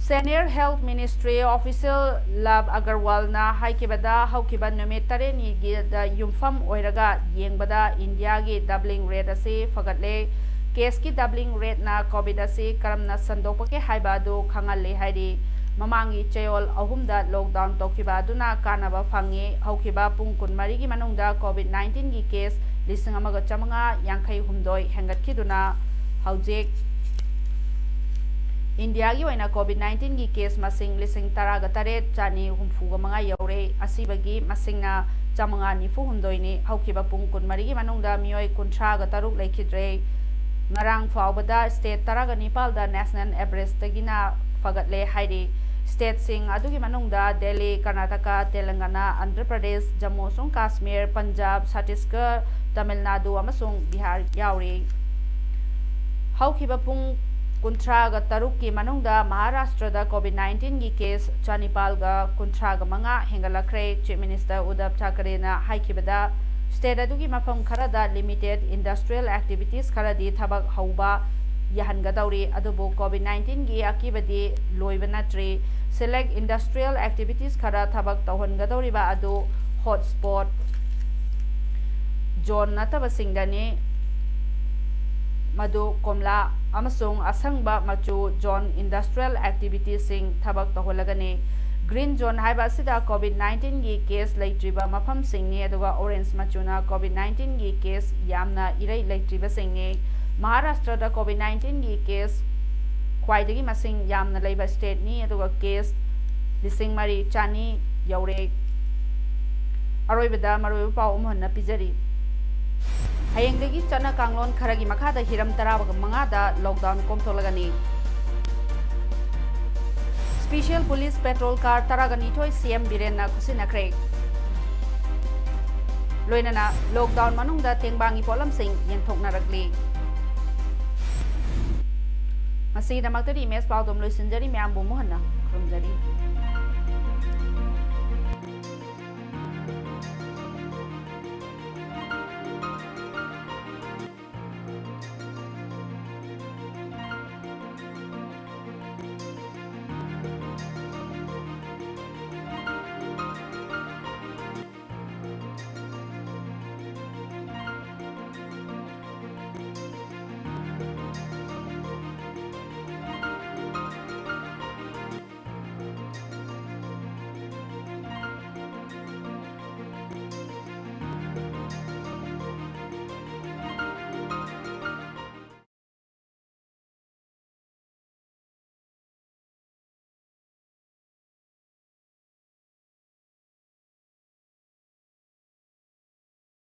Senior Health Ministry official Love Agarwalꯅ ꯍꯥꯏꯈꯤꯕꯗ, ꯍꯧꯈꯤꯕ ꯅꯨꯃꯤꯠ ꯇꯔꯦꯠꯅꯤꯒꯤꯗ ꯌꯨꯝꯐꯝ ꯑꯣꯏꯔꯒ ꯌꯦꯡꯕꯗ ꯏꯟꯗꯤꯌꯥꯒꯤ doubling rate ꯑꯁꯤ ꯐꯒꯠꯂꯦ꯫ ꯀꯦꯁꯀꯤ doubling rateꯅ ꯀꯣꯚꯤꯗ ꯑꯁꯤ ꯀꯔꯝꯅ ꯁꯟꯗꯣꯛꯄꯒꯦ ꯍꯥꯏꯕ ꯑꯗꯨ ꯈꯪꯍꯜꯂꯦ ꯍꯥꯏꯔꯤ꯫ ꯃꯃꯥꯡꯒꯤ ꯆꯌꯣꯜ ꯑꯍꯨꯝꯗ ꯂꯣꯛꯗꯥꯎꯟ ꯇꯧꯈꯤꯕ ꯑꯗꯨꯅ ꯀꯥꯟꯅꯕ ꯐꯪꯉꯤ꯫ ꯍꯧꯈꯤꯕ ꯄꯨꯡ ꯀꯨꯟꯃꯔꯤꯒꯤ ꯃꯅꯨꯡꯗ ꯀꯣꯚꯤꯗ ꯅꯥꯏꯟꯇꯤꯟꯒꯤ ꯀꯦꯁ ꯂꯤꯁꯤꯡ ꯑꯃꯒ ꯆꯥꯃꯉꯥ ꯌꯥꯡꯈꯩ ꯍꯨꯝꯗꯣꯏ ꯍꯦꯟꯒꯠꯈꯤꯗꯨꯅ ꯍꯧꯖꯤꯛ ꯏꯟꯗꯤꯌꯥꯒꯤ ꯑꯣꯏꯅ ꯀꯣꯚꯤꯗ ꯅꯥꯏꯟꯇꯤꯟꯒꯤ ꯀꯦꯁ ꯃꯁꯤꯡ ꯂꯤꯁꯤꯡ ꯇꯔꯥꯒ ꯇꯔꯦꯠ ꯆꯥꯅꯤ ꯍꯨꯝꯐꯨꯒ ꯃꯉꯥ ꯌꯧꯔꯦ꯫ ꯑꯁꯤꯕꯒꯤ ꯃꯁꯤꯡꯅ ꯆꯥꯃꯉꯥ ꯅꯤꯐꯨ ꯍꯨꯝꯗꯣꯏꯅꯤ꯫ ꯍꯧꯈꯤꯕ ꯄꯨꯡ ꯀꯨꯟꯃꯔꯤꯒꯤ ꯃꯅꯨꯡꯗ ꯃꯤꯑꯣꯏ ꯀꯨꯟꯊ꯭ꯔꯥꯒ ꯇꯔꯨꯛ ꯂꯩꯈꯤꯗ꯭ꯔꯦ꯫ ꯉꯔꯥꯡ ꯐꯥꯎꯕꯗ ꯁ꯭ꯇꯦꯠ ꯇꯔꯥꯒ ꯅꯤꯄꯥꯜꯗ ꯅꯦꯁꯅꯦꯜ ꯑꯦꯚꯔꯦꯖꯇꯒꯤꯅ ꯐꯒꯠꯂꯦ ꯍꯥꯏꯔꯤ꯫ ꯁ꯭ꯇꯦꯠꯁꯤꯡ ꯑꯗꯨꯒꯤ ꯃꯅꯨꯡꯗ ꯗꯦꯜꯂꯤ, ꯀꯔꯅꯥꯇꯀꯥ, ꯇꯦꯂꯪꯒꯥꯅꯥ, ꯑꯟꯙ꯭ꯔ ꯄ꯭ꯔꯗꯦꯁ, ꯖꯝꯃꯨ ꯑꯃꯁꯨꯡ ꯀꯥꯁꯃꯤꯔ, ꯄꯟꯖꯥꯕ, ꯁꯠꯇꯤꯁꯒꯔ, ꯇꯥꯃꯤꯜ ꯅꯥꯗꯨ ꯑꯃꯁꯨꯡ ꯕꯤꯍꯥꯔ ꯌꯥꯎꯔꯤ꯫ ꯍꯧꯈꯤꯕ ꯄꯨꯡ ꯀꯨꯟꯊ꯭ꯔꯥꯒ ꯇꯔꯨꯛꯀꯤ ꯃꯅꯨꯡꯗ ꯃꯍꯥꯔꯥꯁꯇ꯭ꯔꯗ ꯀꯣꯚꯤꯗ ꯅꯥꯏꯟꯇꯤꯟꯒꯤ ꯀꯦꯁ ꯆꯥꯅꯤꯄꯥꯜꯒ ꯀꯨꯟꯊ꯭ꯔꯥꯒ ꯃꯉꯥ ꯍꯦꯟꯒꯠꯂꯛꯈ꯭ꯔꯦ꯫ ꯆꯤꯐ ꯃꯤꯅꯤꯁꯇꯔ ꯎꯗꯕ ꯊꯥꯀꯔꯦꯅ ꯍꯥꯏꯈꯤꯕꯗ, ꯁ꯭ꯇꯦꯠ ꯑꯗꯨꯒꯤ ꯃꯐꯝ ꯈꯔꯗ ꯂꯤꯃꯤꯇꯦꯗ ꯏꯟꯗꯁꯇ꯭ꯔꯤꯌꯦꯜ ꯑꯦꯛꯇꯤꯚꯤꯇꯤꯁ ꯈꯔꯗꯤ ꯊꯕꯛ ꯍꯧꯕ ꯌꯥꯍꯟꯒꯗꯧꯔꯤ, ꯑꯗꯨꯕꯨ ꯀꯣꯚꯤꯗ ꯅꯥꯏꯟꯇꯤꯟꯒꯤ ꯑꯀꯤꯕꯗꯤ ꯂꯣꯏꯕ ꯅꯠꯇ꯭ꯔꯤ꯫ ꯁꯦꯂꯦꯛ ꯏꯟꯗꯁꯇ꯭ꯔꯤꯌꯦꯜ ꯑꯦꯛꯇꯤꯚꯤꯇꯤꯁ ꯈꯔ ꯊꯕꯛ ꯇꯧꯍꯟꯒꯗꯧꯔꯤꯕ ꯑꯗꯨ ꯍꯣꯠꯁ꯭ꯄꯣꯠ ꯖꯣꯟ ꯅꯠꯇꯕꯁꯤꯡꯗꯅꯤ꯫ ꯃꯗꯨ ꯀꯣꯝꯂꯥ ꯑꯃꯁꯨꯡ ꯑꯁꯪꯕ ꯃꯆꯨ ꯖꯣꯟ ꯏꯟꯗꯁꯇ꯭ꯔꯤꯌꯦꯜ ꯑꯦꯛꯇꯤꯚꯤꯇꯤꯁꯤꯡ ꯊꯕꯛ ꯇꯧꯍꯜꯂꯒꯅꯤ꯫ ꯒ꯭ꯔꯤꯟ ꯖꯣꯟ ꯍꯥꯏꯕ ꯑꯁꯤꯗ ꯀꯣꯚꯤꯗ ꯅꯥꯏꯟꯇꯤꯟꯒꯤ ꯀꯦꯁ ꯂꯩꯇ꯭ꯔꯤꯕ ꯃꯐꯝꯁꯤꯡꯅꯤ, ꯑꯗꯨꯒ ꯑꯣꯔꯦꯟꯖ ꯃꯆꯨꯅ ꯀꯣꯚꯤꯗ ꯅꯥꯏꯟꯇꯤꯟꯒꯤ ꯀꯦꯁ ꯌꯥꯝꯅ ꯏꯔꯩ ꯂꯩꯇ꯭ꯔꯤꯕꯁꯤꯡꯅꯤ꯫ ꯃꯍꯥꯔꯥꯁꯇ꯭ꯔꯗ ꯀꯣꯚꯤꯗ ꯅꯥꯏꯟꯇꯤꯟꯒꯤ ꯀꯦꯁ ꯈ꯭ꯋꯥꯏꯗꯒꯤ ꯃꯁꯤꯡ ꯌꯥꯝꯅ ꯂꯩꯕ ꯁ꯭ꯇꯦꯠꯅꯤ, ꯑꯗꯨꯒ ꯀꯦꯁ ꯂꯤꯁꯤꯡ ꯃꯔꯤ ꯆꯥꯅꯤ ꯌꯧꯔꯦ꯫ ꯑꯔꯣꯏꯕꯗ ꯃꯔꯨꯑꯣꯏꯕ ꯄꯥꯎ ꯑꯃꯨꯛ ꯍꯟꯅ ꯄꯤꯖꯔꯤ꯫ ꯍꯌꯦꯡꯗꯒꯤ ꯆꯠꯅ ꯀꯥꯡꯂꯣꯟ ꯈꯔꯒꯤ ꯃꯈꯥꯗ ꯍꯤꯔꯝ ꯇꯔꯥꯒ ꯃꯉꯥꯗ ꯂꯣꯛꯗꯥꯎꯟ ꯀꯣꯝꯊꯣꯛꯂꯒꯅꯤ꯫ ꯁ꯭ꯄꯤꯁꯦꯜ ꯄꯨꯂꯤꯁ ꯄꯦꯇ꯭ꯔꯣꯜ ꯀꯥꯔ ꯇꯔꯥꯒ ꯅꯤꯊꯣꯏ ꯁꯤ ꯑꯦꯝ ꯕꯤꯔꯦꯟꯅ ꯈꯨꯠꯁꯤꯟꯅꯈ꯭ꯔꯦ꯫ ꯂꯣꯏꯅꯅ ꯂꯣꯛꯗꯥꯎꯟ ꯃꯅꯨꯡꯗ ꯇꯦꯡꯕꯥꯡꯒꯤ ꯄꯣꯠꯂꯝꯁꯤꯡ ꯌꯦꯟꯊꯣꯛꯅꯔꯛꯂꯤ꯫ ꯃꯁꯤꯒꯤꯗꯃꯛꯇꯗꯤ ꯏꯃꯦꯖ ꯄꯥꯎꯗꯝ ꯂꯣꯏꯁꯤꯟꯖꯔꯤ꯫ ꯃꯌꯥꯝꯕꯨ ꯑꯃꯨꯛ ꯍꯟꯅ ꯈꯨꯔꯨꯝꯖꯔꯤ꯫